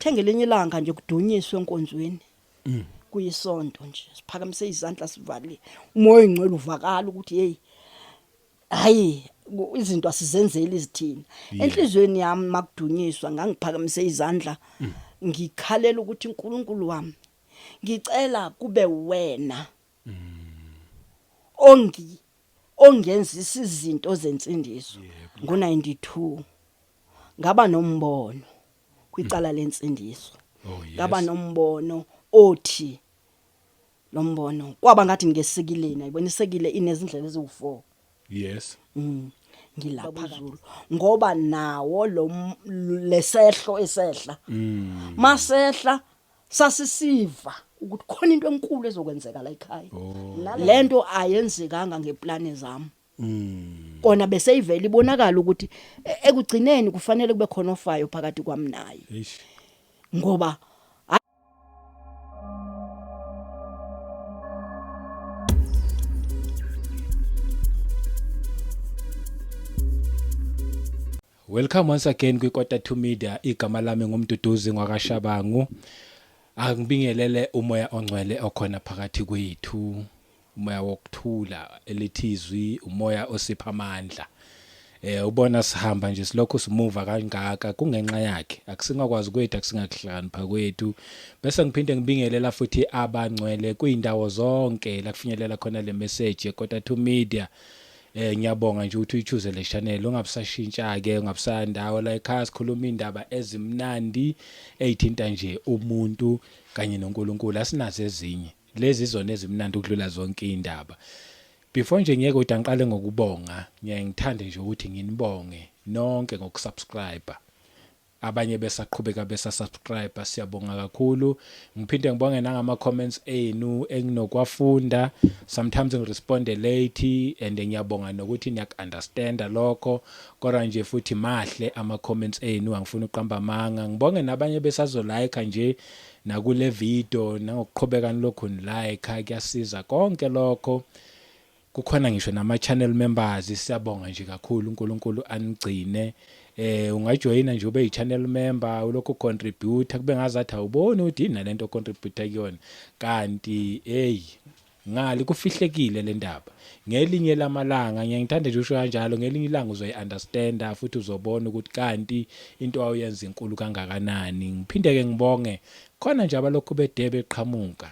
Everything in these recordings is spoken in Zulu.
Kuthe ngelinye ilanga nje kudunyiswe enkonzweni. Kuyisonto nje siphakamise izandla sivale. Umoya ongcwele uvakala ukuthi hey, hayi, izinto asizenzeli izithina. Enhlizweni yami makudunyiswa ngangiphakamise izandla ngikhalela ukuthi uNkulunkulu wami, ngicela kube wena ongenzisa izinto zensindiso. Ngo92 ngaba nombono kwicala lensindiso. Ngaba nombono othi lo mbono kwaba ngathi ngesikileni, ayibona isekile inezindlela eziwu4. Ngilapha Zulu ngoba nawo lo lesehlo esehla masehla sasisiva ukuthi khona into enkulu ezokwenzeka la ekhaya. Lento ayenzekanga ngeplani zami. Kona bese ivela ibonakala ukuthi ekugcineni kufanele kube khona ofayo phakathi kwami naye. Ngoba Welcome once again kwi Quarter 2 Media. Igama lami nguMduduzi ngwakaShabangu. Angibingelele umoya ongcwele okhona phakathi kwethu, umoya wokuthula, elithi izwi, umoya osipha amandla. Ubona sihamba nje silokhu simuva kangaka kungenxa yakhe, akusingakwazi kwethu, akusingakuhlakanipha kwethu. Bese ngiphinde ngibingelela futhi abangcwele kuyindawo zonke la kufinyelela khona le message ye Quarter 2 Media. Ngiyabonga nje ukuthi uyichoose le channel, ungabusashintsha ke, ungabusandawo la ekhaya. Sikhuluma indaba ezimnandi ezithinta nje umuntu kanye noNkulunkulu, asinazo ezinye, lezi izona ezimnandi ukudlula zonke indaba. Before nje ngiyeke kodwa ngiqale ngokubonga, ngiyaye ngithande nje ukuthi nginibonge nonke ngokusubscribe. Abanye besaqhubeka besasubscribe, siyabonga kakhulu. Ngiphinde ngibonge nangama comments enu enginokwafunda. Sometimes ngiresponde late and ngiyabonga nokuthi niyaku-understanda lokho. Kodwa nje futhi mahle ama comments enu, angifuni uqamba amanga. Ngibonge nabanye besazolike nje nakule video, nangokuqhubeka nilokhu nilike, kuyasiza konke lokho. Kukhona ngisho nama channel members, siyabonga nje kakhulu, uNkulunkulu anigcine. Ungajoyina nje ube yi-channel member, ulokhu contribute kube ngazathi awuboni ukuthi yini nalento contribute kuyona, kanti hey, ngali kufihlekile le ndaba. Ngelinye lamalanga, ngiye ngithande nje usho kanjalo, ngelinye ilanga uzoyi-understanda futhi uzobona ukuthi kanti into awuyenza inkulu kangakanani. Ngiphinde-ke ngibonge khona nje abalokhu bede beqhamuka,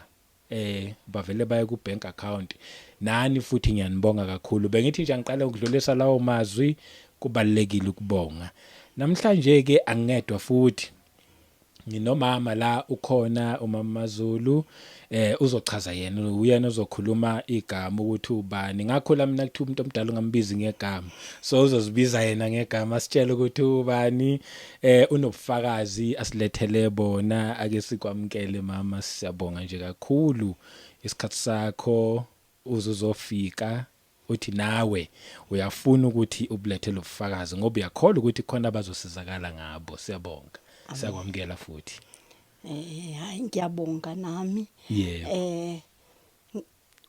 bavele baye ku bank account, nani futhi ngiyanibonga kakhulu. Bengithi nje angiqale ukudlulisa lawo mazwi, kubalekile ukubonga. Namhlanje ke angingedwa futhi, nginomama la, ukhona umama Mazulu. Uzochaza yena, uyena ozokhuluma igama ukuthi ubani. Ngakhula mina kuthiwa umuntu omdala ungambizi ngegama, so uzozibiza yena ngegama, asitshele ukuthi ubani. Unobufakazi asilethele bona, ake sikwamukele mama, siyabonga nje kakhulu isikhathi sakho uzuzofika uthi nawe uyafuna ukuthi ubulethele ubufakazi ngoba uyakholwa ukuthi khona abazosizakala ngabo. Siyabonga, siyakwamukela futhi. Hayi, ngiyabonga nami.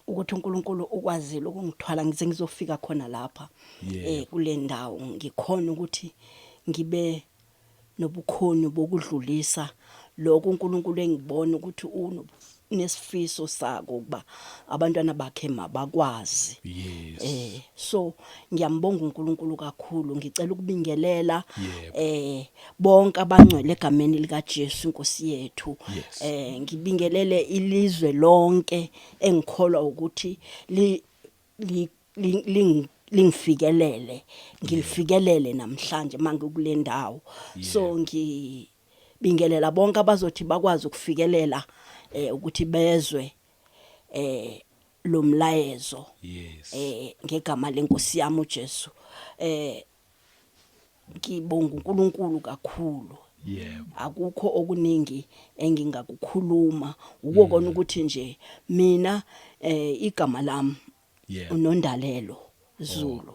Ukuthi uNkulunkulu ukwazile ukungithwala ngize ngizofika khona lapha kule ndawo, ngikhona ukuthi ngibe nobukhoni bokudlulisa lokho uNkulunkulu engibona ukuthi unesifiso sako ukuba abantwana bakhe mabakwazi. So ngiyambonga uNkulunkulu kakhulu. Ngicela ukubingelela bonke abangcwele egameni lika Jesu inkosi yethu. Ngibingelele ilizwe lonke engikholwa ukuthi lingifikelele, ngilifikelele namhlanje mangikule ndawo. So ngibingelela bonke abazothi bakwazi ukufikelela ukuthi bezwe lo mlayezo. Ngegama lenkosi yami uJesu. Ngibonga uNkulunkulu kakhulu. Akukho okuningi engingakukhuluma, ukukona ukuthi nje mina igama lami uNondalelo Zulu.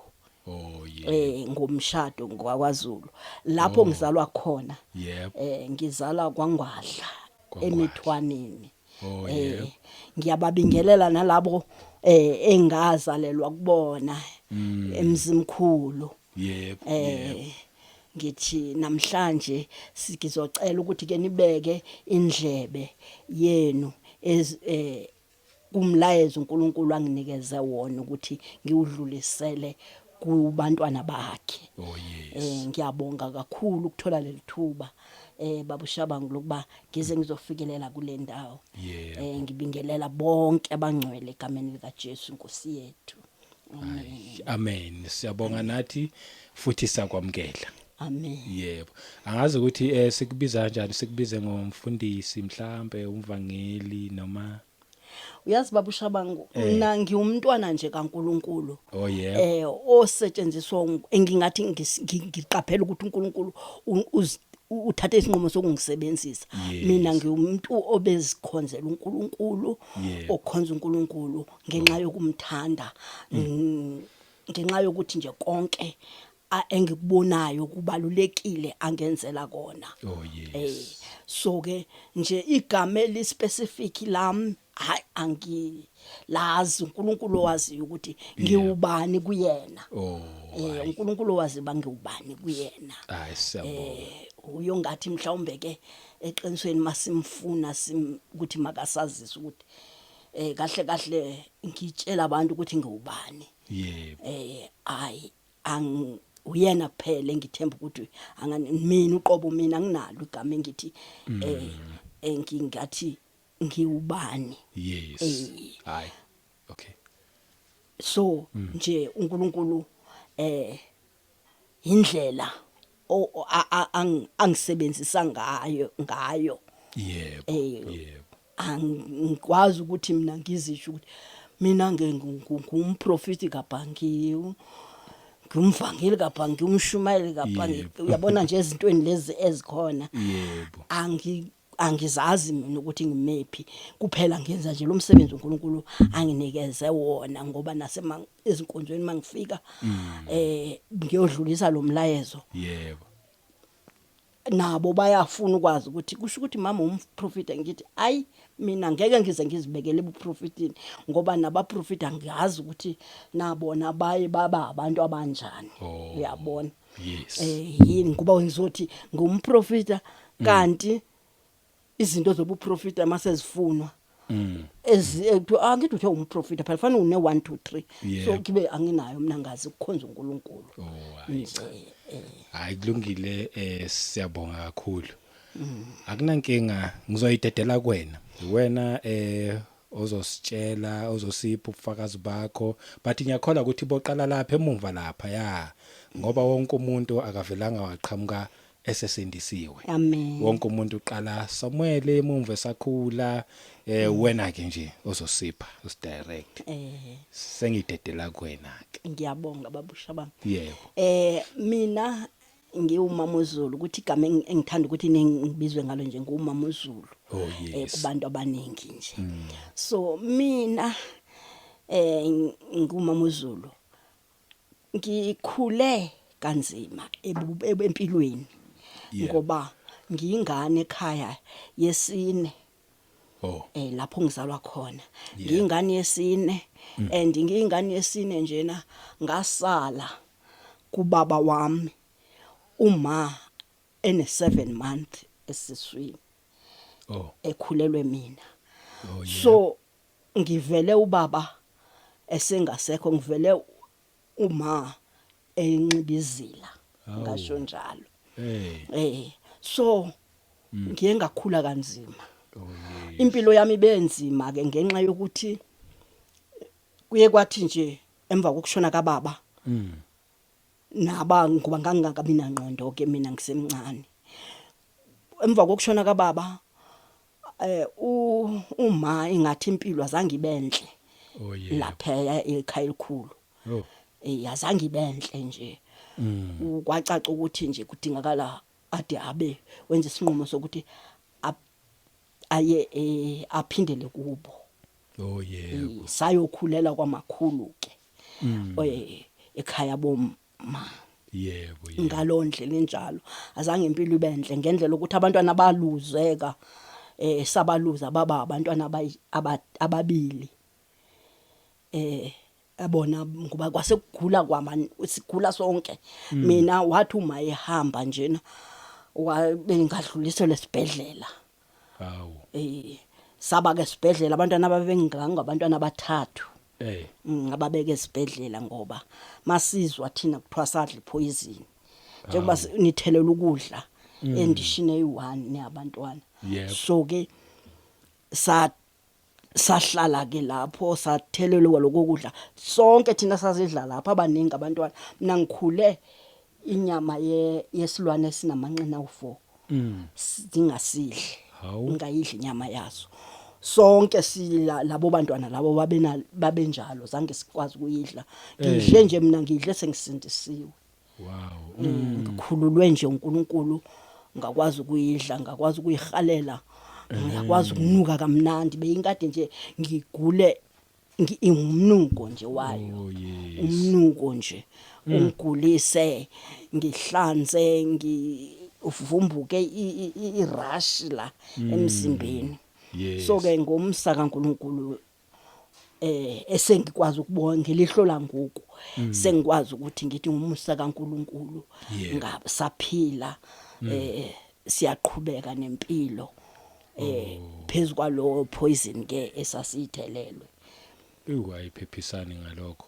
Ngomshado ngwakwaZulu lapho ngizalwa khona. Ngizalwa kwaNgwadla emithwaneni. Ngiyababingelela nalabo engazalelwa kubona eMzimkhulu. Ngithi namhlanje sigizocela ukuthi ke nibeke indlebe yenu kumlayezo uNkulunkulu anginikeze wona ukuthi ngiwudlulisele kubantwana bakhe. Oh yes. Ngiyabonga kakhulu ukuthola leli thuba babuShabangu lokuba ngize ngizofikelela kule ndawo. Ngibingelela bonke abangcwele egameni lika Jesu Nkosi yethu. Amen. Amen. Siyabonga nathi futhi siyakwamukela. Amen. Yebo. Angazi ukuthi sikubiza kanjani, sikubize ngomfundisi mhlambe, umvangeli noma? Uyazi babuShabangu, mina ngiwumntwana nje kaNkuluNkulu. Oh yebo. Osetshenziswa engingathi ngiqaphela ukuthi uNkulunkulu uthathe isinqumo sokungisebenzisa. Mina ngiwumuntu obezikhonzela uNkulunkulu, okhonza uNkulunkulu ngenxa yokumthanda, ngenxa yokuthi nje konke engikubonayo kubalulekile angenzela kona. Oh yes. So ke nje igama eli specific lami hayi angilazi, uNkulunkulu owaziyo ukuthi ngiwubani kuyena. Oh. uNkulunkulu owazi bangiwubani kuyena. Hayi siyabonga. Uyongathi mhlawumbe ke eqinisweni masimfuna ukuthi makasazise ukuthi kahle kahle ngitshela abantu ukuthi ngiwubani. Yebo. Hayi uyena kuphela engithemba ukuthi mina uqobo mina nginalo igama engithi engingathi ngiwubani. Yes. Hayi. Okay. So nje uNkulunkulu indlela angisebenzisa ngayo. Yebo. Yebo. Angikwazi ukuthi mina ngizisho ukuthi mina ngumprofeti kabhangi, ngumvangeli kabhangi, ngumshumayeli kabhangi. Uyabona nje ezintweni lezi ezikhona. Yebo. Angizazi mina ukuthi ngimephi, kuphela ngenza nje lo msebenzi uNkulunkulu anginikeze wona, ngoba nasema ezinkonzweni mangifika ngiyodlulisa lo mlayezo. Yebo. Nabo bayafuna ukwazi ukuthi kusho ukuthi mama umprofeti, ngithi ayi mina ngeke ngize ngizibekele ebuprofetini, ngoba nabaprofeti angiyazi ukuthi nabona baye baba abantu abanjani. Uyabona? Yes. Yini ngoba ngizothi ngumprofeta kanti izinto zobuprofeta masezifunwa angithi uthe umprofeta phela fanele une 1 2 3, so kibe anginayo mina, ngazi ukukhonza uNkulunkulu. Oh hayi. Hayi kulungile, siyabonga kakhulu. Akunankinga, ngizoyidedela kuwena. Wena ozositshela, ozosipha ubufakazi bakho, but ngiyakholwa ukuthi boqala lapha emumva lapha ya, ngoba wonke umuntu akavelanga waqhamuka esesindisiwe. Amen. Wonke umuntu uqala somewhere emumva esakhula. Wena ke nje ozosipha usidirect. Sengidedela kuwena ke. Ngiyabonga babuShabangu. Yebo. Mina ngiwumama uZulu, ukuthi igama engithanda ukuthi ningibizwe ngalo nje ngumama uZulu. Oh yes. Kubantu abaningi nje. So mina ngumama uZulu. Ngikhule kanzima empilweni. Ngoba ngiyingane ekhaya yesine. Oh. Lapho ngizalwa khona. Ngiyingane yesine, and ngiyingane yesine njena ngasala kubaba wami uma ene 7 month esiswini. Oh. Ekhulelwe mina. Oh, yeah. So ngivele ubaba esengasekho, ngivele uma enxibizila, ngasho njalo. Hey. So ngiye ngakhula kanzima. Oh yeah. Impilo yami benzima ke ngenxa yokuthi kuye kwathi nje emva kokushona kababa naba ngoba ngangingakabi nangqondo ke mina ngisemncane. Emva kokushona kababa uma ingathi impilo azange ibenhle. Oh yeah. Lapha ekhaya elikhulu. Oh. Azange ibenhle nje. Kwacaca ukuthi nje kudingakala ade abe wenza isinqumo sokuthi aye aphindele kubo. Oh yebo. Sayokhulela kwamakhulu ke. Ekhaya boma. Yebo yebo. Ngalondlela enjalo azange impilo ibenhle ngendlela ukuthi abantwana baluzeka, sabaluza baba abantwana ababili. Yabona, ngoba kwasekugula kwama sigula sonke. Mina wathi uma ehamba njena wabengadluliselwa esibhedlela. Hawu. Saba ke esibhedlela abantwana ababenganga abantwana abathathu. Ngababeka esibhedlela ngoba masizwa thina kuthiwa sadla poison. Njengoba nithelela ukudla endishini eyi1 niyabantwana. So ke sahlala ke lapho sathelelwa lokho kudla sonke thina sazidla lapha abaningi abantwana. Mina ngikhule inyama yesilwane esinamanqina u4 singasidli, ngayidli inyama yaso. Sonke sila labo bantwana labo babenjalo, zange sikwazi ukuyidla. Ngidle nje mina, ngidle sengisindisiwe. Ngikhululwe nje uNkulunkulu, ngakwazi ukuyidla, ngakwazi ukuyihalela, ngiyakwazi ukunuka kamnandi. Beyinkade nje ngigule ingumnuko nje wayo. Oh yes. Umnuko nje ungigulise, ngihlanze, ngivumbuke i-rash la emzimbeni. So ke ngomsa kaNkulunkulu esengikwazi ukubona ngelihlo la ngoku, sengikwazi ukuthi ngithi ngumusa kaNkulunkulu ngasaphila, siyaqhubeka nempilo phezulu kwalo poison ke esasithelelwe. Uyayiphephisani ngalokho.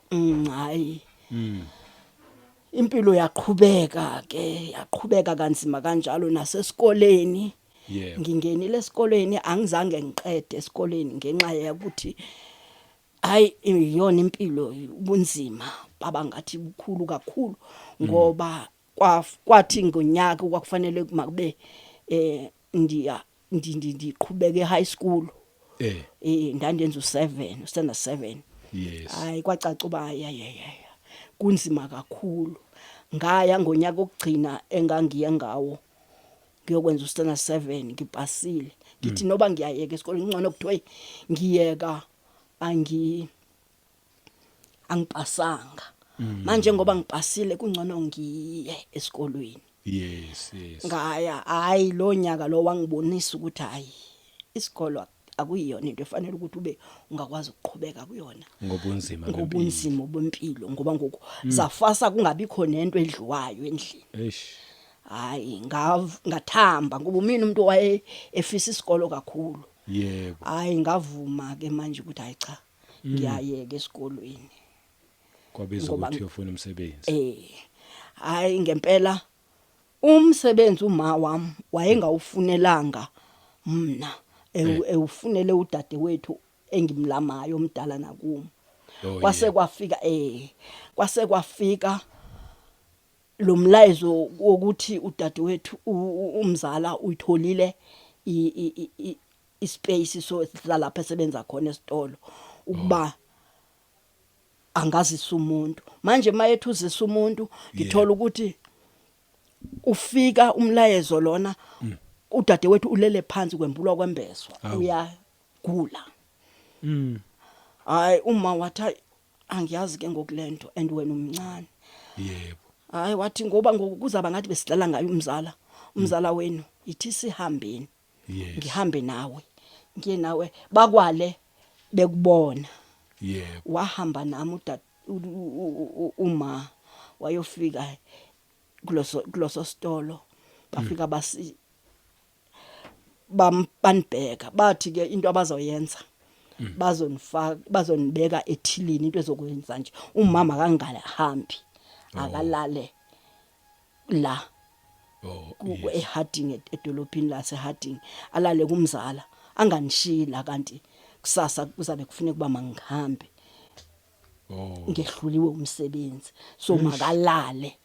Hayi. Impilo yaqhubeka ke, yaqhubeka kanzima kanjalo nasesikoleni. Ngingenile esikoleni, angizange ngiqede esikoleni ngenxa yokuthi hayi iyona impilo ubunzima baba ngathi bukhulu kakhulu, ngoba kwathi ngonyaka kwakufanele makube ndiya ndiqhubeke high school. Ndandenza u7, standard 7. Hayi kwacaca uba hayi kunzima kakhulu. Ngaya ngonyaka okugcina engangiye ngawo ngiyokwenza ustandard 7, ngipasile. Ngithi noba ngiyayeka esikoleni ngcono kuthiwe ngiyeka angipasanga. Manje ngoba ngipasile kungcono ngiye esikolweni. Yes, yes. Ngaya, hayi lo nyaka lo wangibonisa ukuthi hayi isikolo akuyiyona into efanele ukuthi ube ungakwazi ukuqhubeka kuyona. Ngobunzima bempilo. Ngobunzima bempilo, ngoba ngoku zafasa kungabikho nento edliwayo endlini. Eish. Hayi ngathamba ngoba mina umuntu waye efisa isikolo kakhulu. Yebo. Hayi ngavuma ke manje ukuthi hayi cha ngiyayeka esikolweni. Kwabiza ukuthi uyofuna umsebenzi. Hayi ngempela umsebenzi uma wami wayengawufunelanga mina, ewufunele udadewethu engimlamayo omdala nakumi. Kwase kwafika kwase kwafika lo mlayezo wokuthi udadewethu umzala uyitholile ispace so lapha esebenza khona esitolo ukuba angazisa umuntu. Manje mayethu uzisa umuntu ngithola ukuthi ufika umlayezo lona udadewethu ulele phansi kwembulwa kwembezwa, uyagula. Hayi uma wathi angiyazi ke ngokulento and wena umncane. Yebo. Hayi wathi ngoba ngokuzaba ngathi besidlala ngayo umzala wenu ithi sihambeni. Ngihambe nawe, ngiye nawe bakwale bekubona. Yebo. Wahamba nami uma wayofika kuloso sitolo, bafika basi banibheka bathi ke into abazoyenza bazonifaka, bazonibeka ethilini into ezokwenza nje umama akangahambi akalale la eHarding, edolobhini laseHarding, alale kumzala anganishila, kanti kusasa kuzabe kufuneka kuba mangihambe. Ngehluliwe umsebenzi, so makalale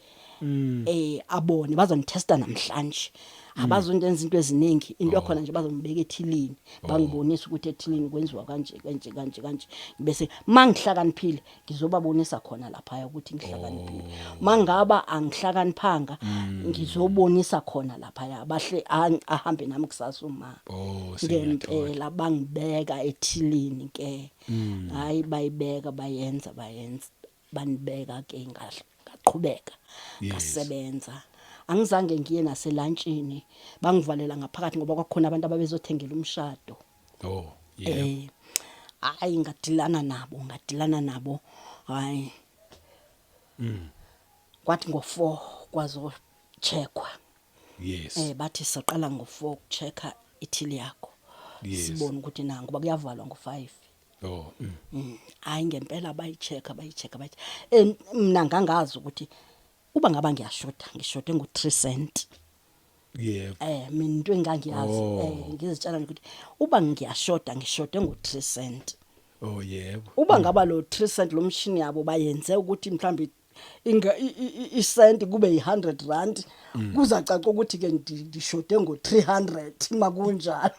abone bazonitesta namhlanje, abazondenza into eziningi, into ekhona nje bazongibeka ethilini, bangibonisa ukuthi ethilini kwenziwa kanje kanje kanje kanje, bese mangihlakaniphile ngizobabonisa khona lapha ukuthi ngihlakaniphile, mangaba angihlakaniphanga ngizobonisa khona lapha, bahle ahambe nami kusasa uma. Ngempela bangibeka ethilini ke. Hayi bayibeka bayenza banibeka ke, ngaqhubeka ngasebenza. Angizange ngiye naselantshini, bangivalela ngaphakathi ngoba kwakukhona abantu ababezothengela umshado. Yebo. Hayi ngadilana nabo. Hayi, kwathi ngo4 kwazocheckwa. Bathi saqala ngo4 ukuchecka i-till yakho, sibone ukuthi na, ngoba kuyavalwa ngo5. Oh. Hayi, ngempela bayichecka, bayichecka, bayi mina ngangazi ukuthi uba ngaba ngiyashoda, ngishode ngo3 cent. Mina into engangiyazi, ngizitshela nje ukuthi uba ngiyashoda, ngishode ngo3 cent. oh yebo Uba ngaba lo 3 cent, lo mshini yabo bayenze ukuthi mhlambi inga i-cent kube yi100 rand, kuzacaca ukuthi ke ndishode ngo300 makunjalo.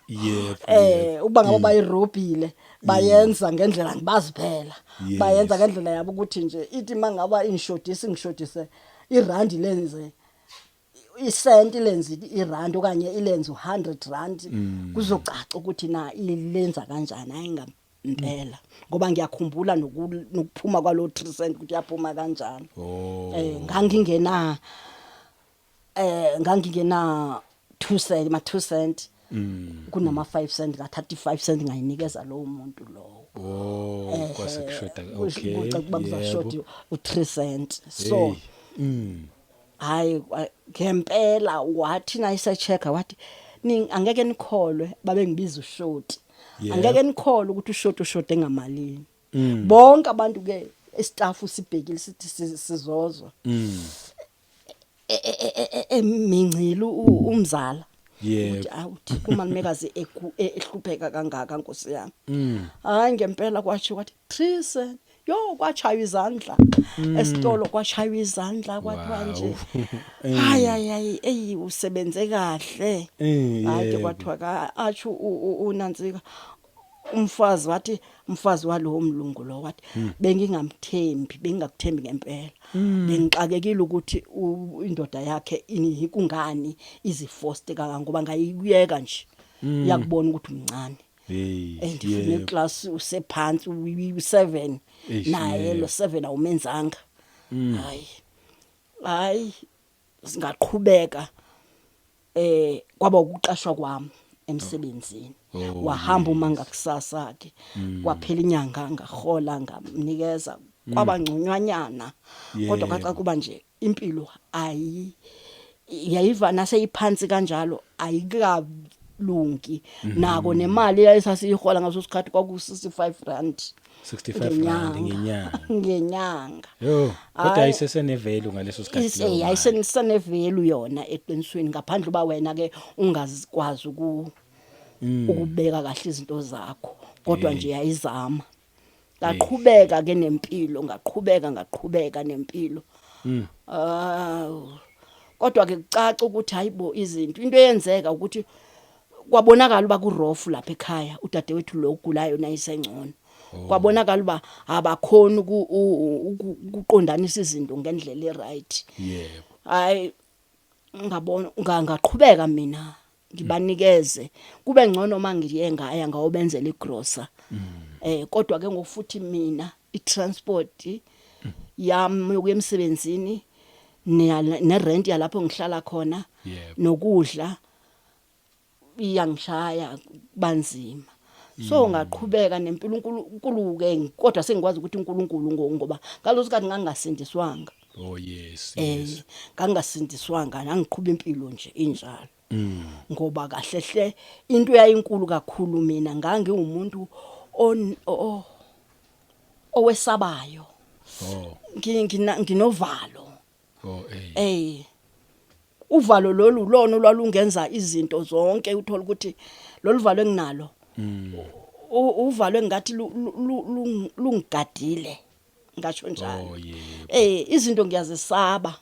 Uba ngaba bayirobhile, bayenza ngendlela ngibazi phela, bayenza ngendlela yabo ukuthi nje ithi mangaba ingishodisa, ingishodise irandi, lenze isenti, lenze irand okanye ilenze u100 rand, kuzocaca ukuthi na ilenza kanjani. Hayi, ngempela, ngoba ngiyakhumbula nokuphuma kwalo 3 cent ukuthi yaphuma kanjani. Ngangingena 2 cent, ma 2 cent, kunama 5 cent, ngathatha i5 cent ngayinikeza lowo muntu lowo. Oh, kwase kushoda, okay. Kucaca ukuba kuzashoda u3 cent, so Hey. Hayi, ngempela wathi nayisechecker, wathi angeke nikholwe, babe ngibiza ushoti, angeke nikholwe ukuthi ushoti ushode ngamalini. Bonke abantu ke, istaff sibhekile, sithi sizozwa emincile umzala ukuthi awuthi kumalumekazi ehlupheka kangaka, nkosi yami. Hayi, ngempela kwatsho, kwathi 3 cent. Yo, kwachaywa izandla esitolo, kwachaywa izandla, kwathiwa nje, hayi hayi hayi, eyi, usebenze kahle. Hayi ke, kwathiwa ka atsho unantsika umfazi, wathi umfazi walowo mlungu lo, wathi bengingamthembi, bengingakuthembi ngempela, bengixakekile ukuthi indoda yakhe ini, kungani iziforce kangaka, ngoba ngayiyeka nje iyakubona ukuthi umncane and neclass usephansi, u7 naye lo 7 awumenzanga. Hayi hayi, singaqhubeka, kwaba ukuqashwa kwami emsebenzini. Wahamba uma ngakusasa ke, kwaphela inyanga, ngahola, ngamnikeza, kwaba ngconywanyana, kodwa kwaca kuba nje impilo ayi yayiva naseyiphansi kanjalo, ayikalungi nako. Nemali yayisasiyihola ngaso sikhathi kwaku 65 rand. 65 rand ngenyanga? Ngenyanga. Yo, kodwa Hhayi. ayisesenevalue ngaleso sikhathi leyo mali. Yayisenevalue yona eqinisweni, ngaphandle uba wena ke ungazikwazi ukubeka kahle izinto zakho, kodwa nje yayizama. Ngaqhubeka ke nempilo, ngaqhubeka, ngaqhubeka nempilo. Ah, kodwa ke kucaca ukuthi hayibo, izinto, into eyenzeka ukuthi kwabonakala uba kurough lapha ekhaya, udadewethu lo ogulayo nayisengcono, kwabonakala uba abakhoni ukuqondanisa izinto ngendlela eright. Hayi, ngabona ngaqhubeka mina ngibanikeze, kube ngcono mangiye ngaya ngawobenzela igrosa. Kodwa ke ngofuthi mina i-transport yami yokuya emsebenzini ne-rent yalapho ngihlala khona nokudla iyangishaya banzima, so ngaqhubeka nempilo. uNkulunkulu ke, kodwa sengikwazi ukuthi uNkulunkulu, ngoba ngaloso sikhathi ngangasindiswanga. Ngangasindiswanga, ngangiqhubha impilo nje injalo, ngoba kahle hle into yayinkulu kakhulu, mina ngangiwumuntu owesabayo. Nginovalo. Uvalo lolu lona lwalungenza izinto zonke, uthola ukuthi lolu valo enginalo, uvalo engathi lungigadile, ngasho njalo. Izinto ngiyazesaba,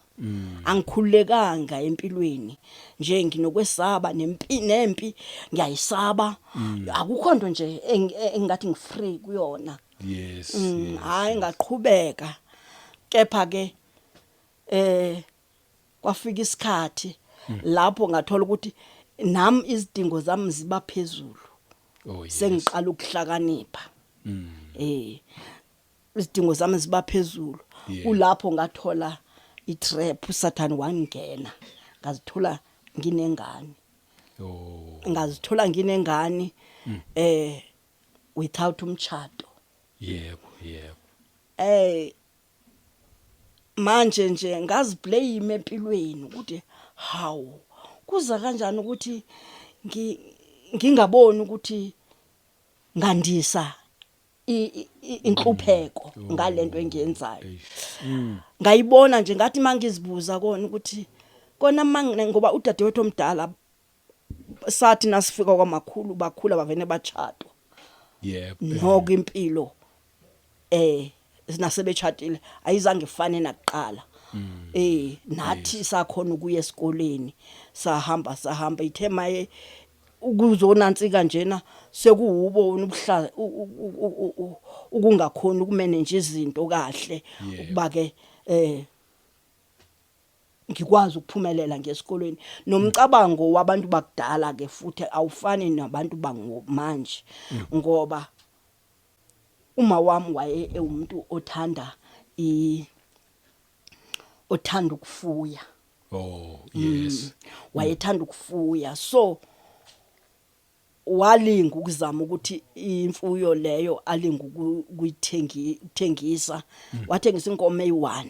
angikhululekanga empilweni nje, nginokwesaba nempi, nempi ngiyayisaba, akukho nto nje engathi ngifree kuyona. Hayi, ngaqhubeka, kepha ke kwafika isikhathi lapho ngathola ukuthi nami izidingo zami ziba phezulu. Sengiqala ukuhlakanipha. Izidingo zami ziba phezulu. Kulapho ngathola itrap, uSathane wangena, ngazithola nginengane. Ngazithola nginengane without umtshato. yebo yebo Manje nje ngaziblame empilweni ukuthi hawu, kuza kanjani ukuthi ngingaboni ukuthi ngandisa inhlupheko ngalento engiyenzayo. Ngayibona nje, ngathi mangizibuza kona ukuthi kona mangi, ngoba udadewethu omdala sathi nasifika kwamakhulu bakhula bavene bachatwa. Noko impilo sinasebechatile ayizange ifane nakuqala. Nathi sakhona ukuya esikoleni, sahamba sahamba, ithe maye ukuzonansi kanjena sekuwubo ubuhla ukungakhoni ukumanage izinto kahle, ukuba ke ngikwazi ukuphumelela ngesikolweni. Nomcabango wabantu bakudala ke futhi awufani nabantu bangomanje, ngoba uma wami waye ewumuntu othanda ukufuya. Wayethanda ukufuya, so walinga ukuzama ukuthi imfuyo leyo alinga ukuyithengisa, wathengisa inkomo eyi1.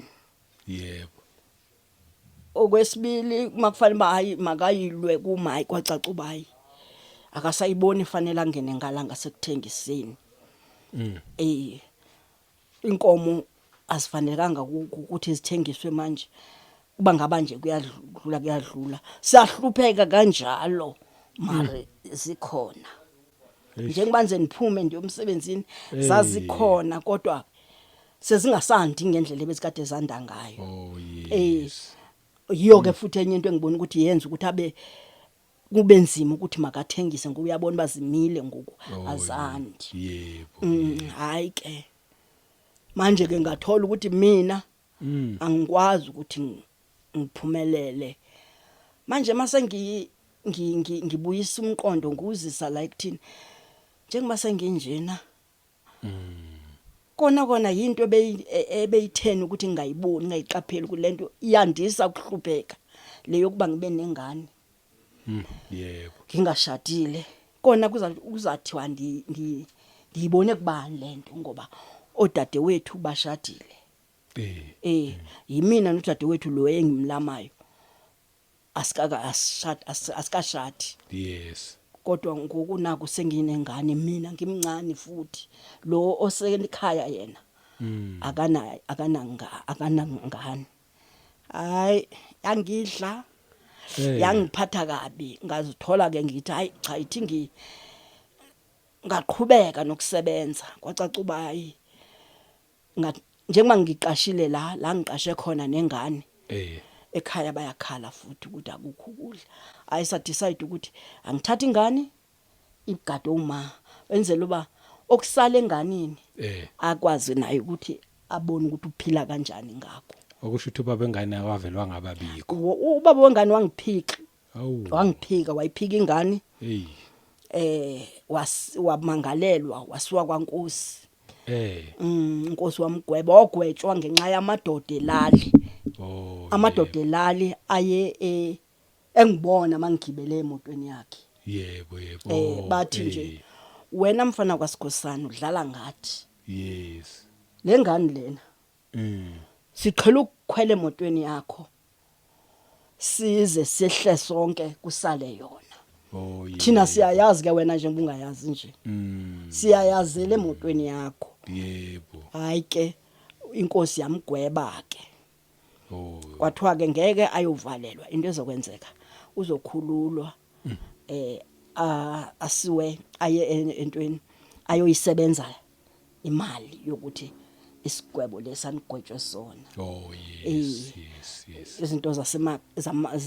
Okwesibili, makufanele hayi makayilwe kumayi, kwacaca ubayi akasayiboni ifanele angene ngala ngasekuthengiseni. Inkomo azifanelekanga ukuthi zithengiswe manje, kuba ngaba nje kuyadlula kuyadlula, siyahlupheka kanjalo, mari zikhona. Njengoba nje niphume ndiye emsebenzini, zazikhona kodwa sezingasandi ngendlela ebezikade zanda ngayo. Yiyo ke futhi enye into engibona ukuthi yenza ukuthi abe kube nzima ukuthi makathengise, ngoba uyabona bazimile ngoku, azandi. Hayi ke manje ke ngathola ukuthi mina angikwazi ukuthi ngiphumelele manje. Mase ngibuyisa umqondo, nguzisa la ekuthini njengoba senginjena, kona kona yinto ebeyitheni ukuthi ngingayiboni, ngayiqapheli ukuthi lento iyandisa ukuhlupheka, leyo kuba ngibe nengane ngingashadile. Kona kuza kuzathiwa ndiyibone kubani lento, ngoba odadewethu bashadile. Yimina nodadewethu lo engimlamayo asikaka asishadi, asikashadi. Kodwa ngoku naku senginengane, mina ngimncane, futhi lo osekhaya yena akana akananga akanangane. Hayi, yangidla, yangiphatha kabi. Ngazithola ke ngithi hayi cha, ithi ngi ngaqhubeka nokusebenza, kwacaca uba hayi, njengoba ngiqashile la la ngiqashe khona nengane, ekhaya bayakhala futhi ukuthi akukho ukudla. Ayi, sa decide ukuthi angithatha ingane igade uma, enzela uba okusala enganeni akwazi naye ukuthi abone ukuthi uphila kanjani ngakho. Okusho ukuthi ubaba engane awavelwa ngababikho. Ubaba wengane wangiphika. Awu. Wangiphika, wayiphika ingane. Hey. Wamangalelwa, wasiwa kwankosi. Inkosi wamgweba, wagwetshwa ngenxa yamadoda elali. Amadoda elali aye engibona mangigibele emotweni yakhe. yebo yebo Bathi nje, "Wena mfana kwaSikhosana, udlala ngathi. Lengane lena siqhela ukukhwela emotweni yakho, size sihle sonke, kusale yona. Thina siyayazi ke, wena nje ungayazi nje. Siyayazela emotweni yakho." Hayi ke, inkosi yamgweba ke. Kwathiwa ke ngeke ayovalelwa, into ezokwenzeka uzokhululwa, asiwe aye entweni ayoyisebenza imali yokuthi isigwebo lesanigwetshwe sona. Oh yes. Izinto zasema zama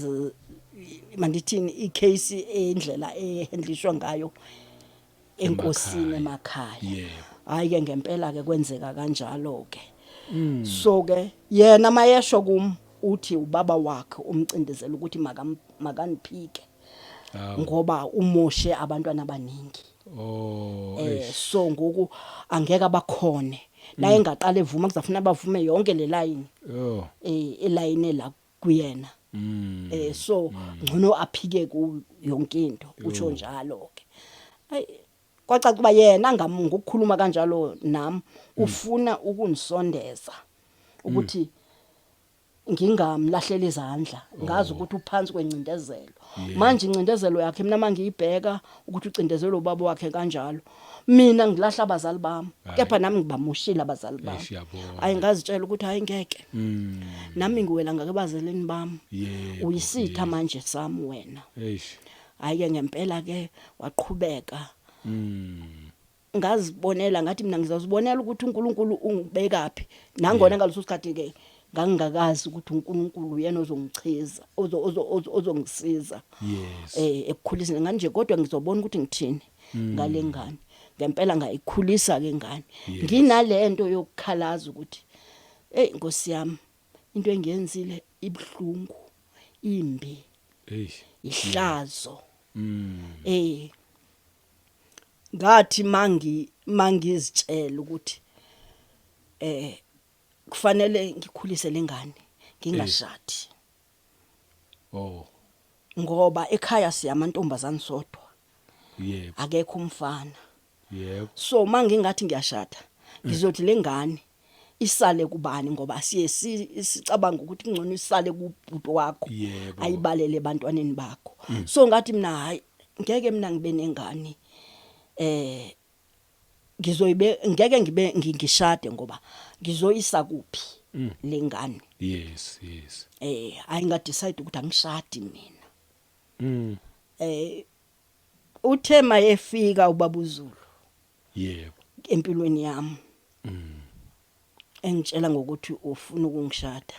mandithini, icase endlela ehandlishwa ngayo enkosini emakhaya. Hayi ke, ngempela ke kwenzeka kanjalo ke. So ke yena mayesho kum uthi ubaba wakhe umcindezela ukuthi makandiphike ngoba umoshe abantwana abaningi. So ngoku angeke abakhone la, engaqala evuma kuzafuna bavume yonke le line, eline la kuyena. So ngcono aphike ku yonke into, utsho njalo ke. Ay. Kwacaca uba yena ngokukhuluma kanjalo nami ufuna ukunisondeza ukuthi ngingamlahlela izandla, ngazi ukuthi uphansi kwencindezelo. Manje incindezelo yakhe mina mangiyibheka ukuthi ucindezelwe ubaba wakhe kanjalo, mina ngilahla abazali bami, kepha nami ngibamoshile abazali bami. Eish, yabona. Hayi, ngazitshela ukuthi hayi ngeke, nami ngiwela ngakebazalini bami. Uyisitha manje sami wena. Eish. Hayi ke ngempela ke waqhubeka. Ngazibonela, ngathi mina ngizazibonela ukuthi uNkulunkulu ungibekaphi, nangona ngaleso sikhathi ke ngangingakazi ukuthi uNkulunkulu uyena ozongichiza, ozongisiza ekukhuliseni ngani nje, kodwa ngizobona ukuthi ngithini ngale ngane. Ngempela ngayikhulisa ke ingane, nginalento yokukhalaza ukuthi hey Nkosi yami, into engiyenzile ibhlungu, imbi, Eish. ihlazo. Ngathi mangizitshela ukuthi kufanele ngikhulise lengane ngingashadi. Oh. Ngoba ekhaya siyamantombazana sodwa. Akekho umfana. So mangingathi ngiyashada, ngizothi lengane isale kubani, ngoba siye sicabanga ukuthi kungcono isale kubhuti wakho, ayibalele ebantwaneni bakho. So ngathi mina hayi ngeke mina ngibe nengane, ngizoyibe ngeke ngibe ngishade ngoba ngizoyisa kuphi lengane. Yes, yes. Hayi nga decide ukuthi angishadi mina. Uthe mayefika ubaba uZulu empilweni yami, engitshela ngokuthi ufuna ukungishada,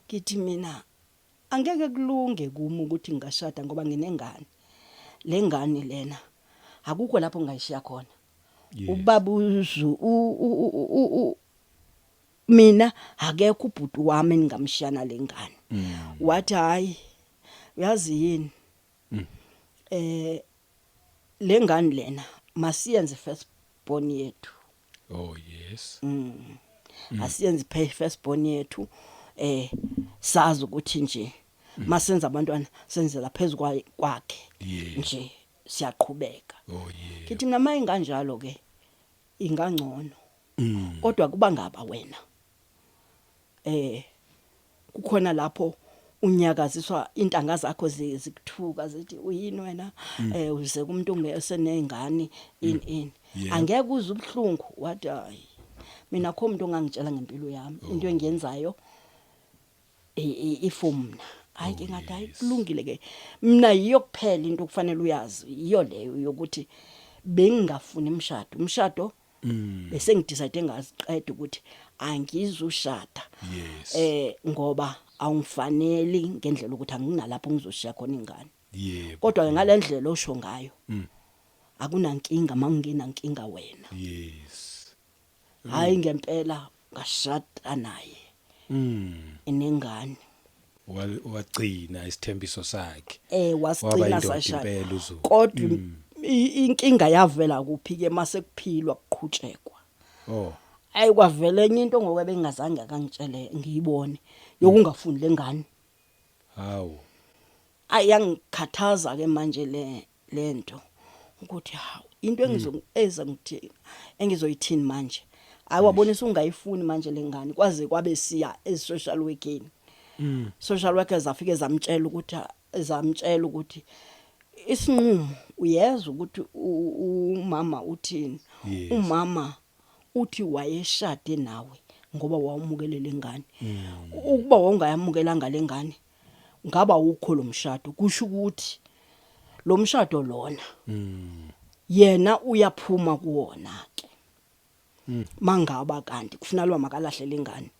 ngithi mina angeke kulunge kumi ukuthi ngingashada ngoba nginengane. Lengane lena akukho lapho ngayishiya khona. Ubaba uZulu, mina akekho ubhuti wami engingamshiyana lengane. Wathi hayi uyazi yini, lengane lena masiyenze first born yethu. Oh yes. Asiyenze first born yethu, sazi ukuthi nje masenza abantwana senzela phezulu kwakhe nje siyaqhubeka. Oh yeah. Ngithi mina mayinganjalo ke ingangcono. Kodwa kuba ngaba wena kukhona lapho unyakaziswa intanga zakho zikuthuka zithi uyini wena, uze kumuntu ongesenengane ini angeke uze ubhlungu. Wathi hayi mina akho umuntu ongangitshela ngempilo yami, into engiyenzayo ifomna. Hayi ke ngathi hayi kulungile ke, mina yiyo kuphela into okufanele uyazi, yiyo leyo yokuthi bengingafuni umshado. Umshado bese ngidecide ngaziqeda ukuthi angizushada. Ngoba awungifaneli ngendlela ukuthi anginalapho ngizoshiya khona ingane. Kodwa ke ngalendlela osho ngayo, akunankinga mangingenankinga wena. Hayi ngempela ngashada naye. Inengane. Wagcina isithembiso sakhe. Wasigcina Waba indoda sashada. impela uZulu. Kodwa inkinga yavela kuphi ke mase kuphilwa kuqhutshekwa. Oh. Ayi kwavela enye into ngoba bengazange akangitshele ngiyibone yokungafuni lengane. Hawu. Ayi yangikhathaza ke manje lento ukuthi hawu into engizothi engizoyithini manje. Ayi wabonisa ungayifuni manje lengane, kwaze kwabe siya e social working. Social workers afike zamtshela ukuthi isinqumo uyezwa ukuthi umama uthini. Umama uthi wayeshade nawe ngoba wawumukelele lengane. Ukuba wawungayamukelanga lengane ngaba ukho lo mshado, kusho ukuthi lo mshado lona yena uyaphuma kuwona ke. Mangaba kanti kufuna lo makalahle lengane.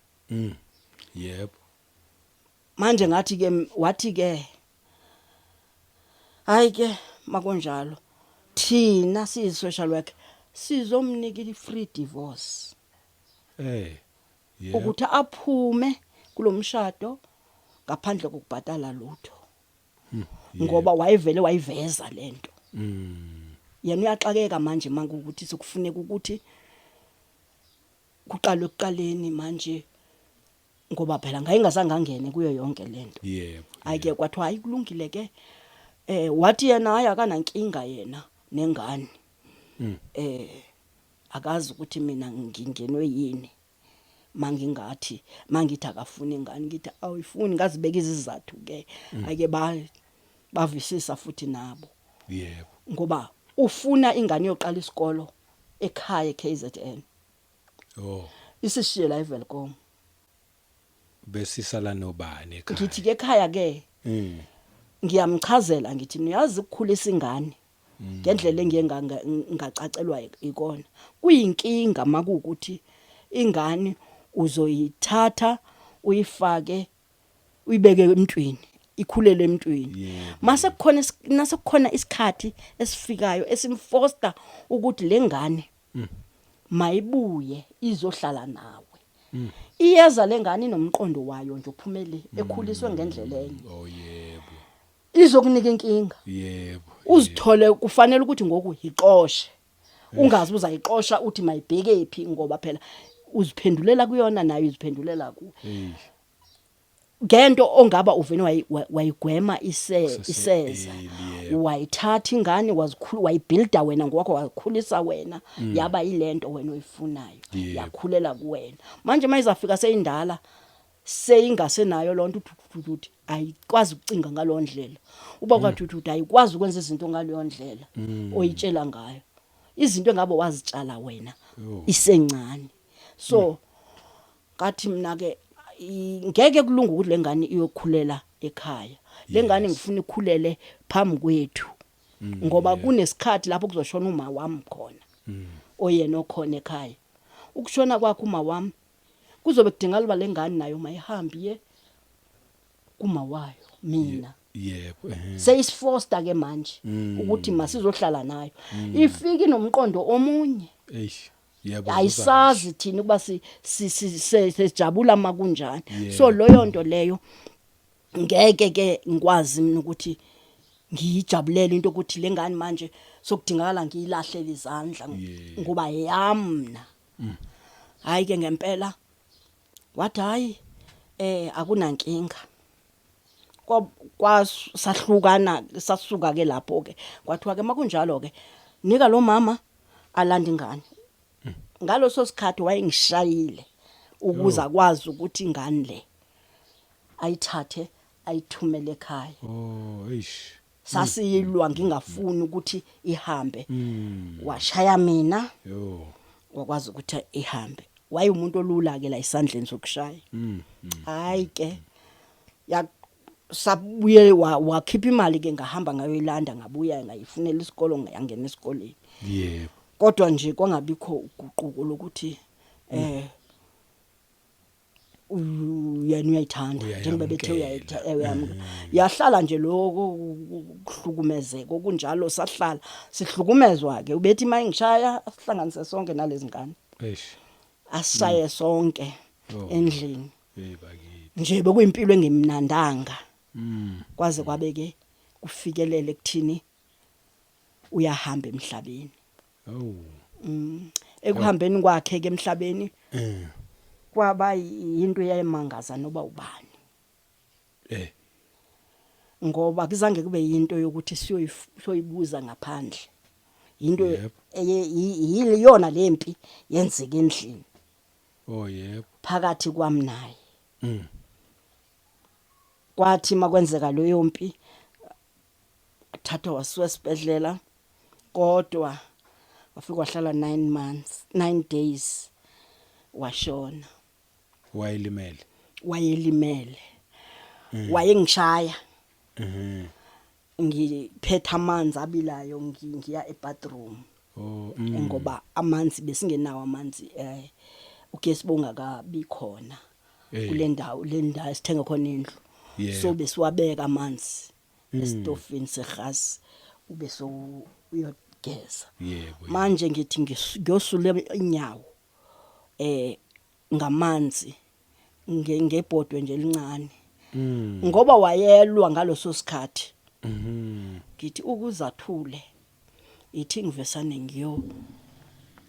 Yebo. Manje ngathi ke wathi ke hayi ke makunjalo thina siyi social work sizomnika i free divorce. Yebo. Ukuthi aphume kulomshado ngaphandle kokubhatala lutho. Ngoba wayevele wayiveza lento. Yena uyaxakeka manje mangukuthi sekufuneka ukuthi kuqalwe ekuqaleni manje, ngoba phela ngayingazange angene kuyo yonke lento. Hayi ke kwathiwa hayi kulungile ke. Wathi yena hayi akanankinga yena nengane. Akazi ukuthi mina ngingenwe yini mangingathi mangithi akafuni ingane, ngithi awuyifuni, ngazibeka izizathu ke, ake bavisisa futhi nabo. Ngoba ufuna ingane yoqala isikolo ekhaya eKZN. Isishiye la eWelkom. Besisala nobani ekhaya? Ngithi ke ekhaya ke, ngiyamchazela, ngithi niyazi ukukhulisa ingane ngendlela engiye ngacacelwa ikona kuyinkinga makuukuthi ingane uzoyithatha uyifake uyibeke emntwini, ikhulele emntwini. Mase kukhona nase kukhona isikhathi esifikayo esimfoster ukuthi lengane mayibuye izohlala nawe. Iyeza lengane inomqondo wayo nje uphumele ekhuliswe ngendlela enye. oh yebo Izokunika inkinga. Uzithole kufanele ukuthi ngoku yixoshe, ungazi uzayixosha uthi mayibheke phi, ngoba phela uziphendulela kuyona, nayo iziphendulela kuwe ngento ongaba uvene wayigwema ise Kusese iseza. early, yebo. Wayithatha ingane, wazikhulu, wayibuilda wena ngokwakho, wakhulisa wena, yaba yilento wena oyifunayo. Yakhulela kuwena. Manje mayizafika seyindala, seyingasenayo lonto, uthi uthi ayikwazi ukucinga ngalo ndlela uba kwathi uthi ayikwazi ukwenza izinto ngaleyo ndlela oyitshela ngayo, izinto engabe wazitshala wena isencane. So ngathi mina ke ngeke kulunga ukuthi lengane iyokhulela ekhaya. Lengane ngifuna ikhulele phambi kwethu, ngoba kunesikhathi lapho kuzoshona uma wami khona, oyena okhona ekhaya. Ukushona kwakhe uma wami kuzobe kudingakala uba lengane nayo mayihambe iye kuma wayo mina. yebo ehhe. Seyisifoster ke manje ukuthi masizohlala nayo, ifike inomqondo omunye. Eish, yebo. Ayisazi thina ukuba sijabula makunjani. So leyo nto leyo ngeke ke ngikwazi mina ukuthi ngiyijabulele into ukuthi lengane manje sokudingakala ngiyilahlele izandla, ngoba yamna. Hayi ke ngempela wathi hayi, akunankinga. Kwa sahlukana, sasuka ke lapho ke, kwathiwa ke makunjalo ke nika lo mama alanda ingane. Ngaloso sikhathi wayengishayile ukuze akwazi ukuthi ingane le ayithathe ayithumele ekhaya. Oh, eish. Sasiyilwa, ngingafuni ukuthi ihambe, washaya mina. Wakwazi ukuthi ihambe. Waye umuntu olula ke la isandleni sokushaya. Hayi ke, ya sabuye wakhipha imali ke, ngahamba ngayoyilanda, ngabuya ngayifunela isikolo, ngayangena esikoleni. Kodwa nje kwangabikho uguquko lokuthi yena uyayithanda njengoba bethe Uyayamukela. Uyayamukela. Yahlala nje lokho kuhlukumezeka okunjalo, sahlala sihlukumezwa ke. Ubethi mayingishaya asihlanganise sonke nalezi ngane, asishaye sonke endlini. Hey bakithi. Nje bekuyimpilo engemnandanga kwaze kwabe ke kufikelele ekuthini uyahamba emhlabeni. Ekuhambeni kwakhe ke emhlabeni kwaba yinto eyayimangaza noba ubani, ngoba kuzange kube yinto yokuthi siyoyibuza ngaphandle, into yiyona lempi yenzeka endlini oh yebo phakathi kwami naye. Kwathi makwenzeka leyo mpi, thatha wasuka esibhedlela, kodwa wafika wahlala 9 months 9 days, washona. Wayelimele? Wayelimele, wayengishaya. Ngiphethe amanzi abilayo, ngiya ebathroom, ngoba amanzi besingenawo amanzi, ugesi bongakabi khona kule ndawo, le ndawo esithenga khona indlu. So besiwabeka amanzi esitofini sehasi, ube so uyogeza. Manje ngithi ngiyosula inyawo ngamanzi ngebhodwe nje elincane, ngoba wayelwa ngaloso sikhathi. Ngithi ukuzathule ithi ngivesane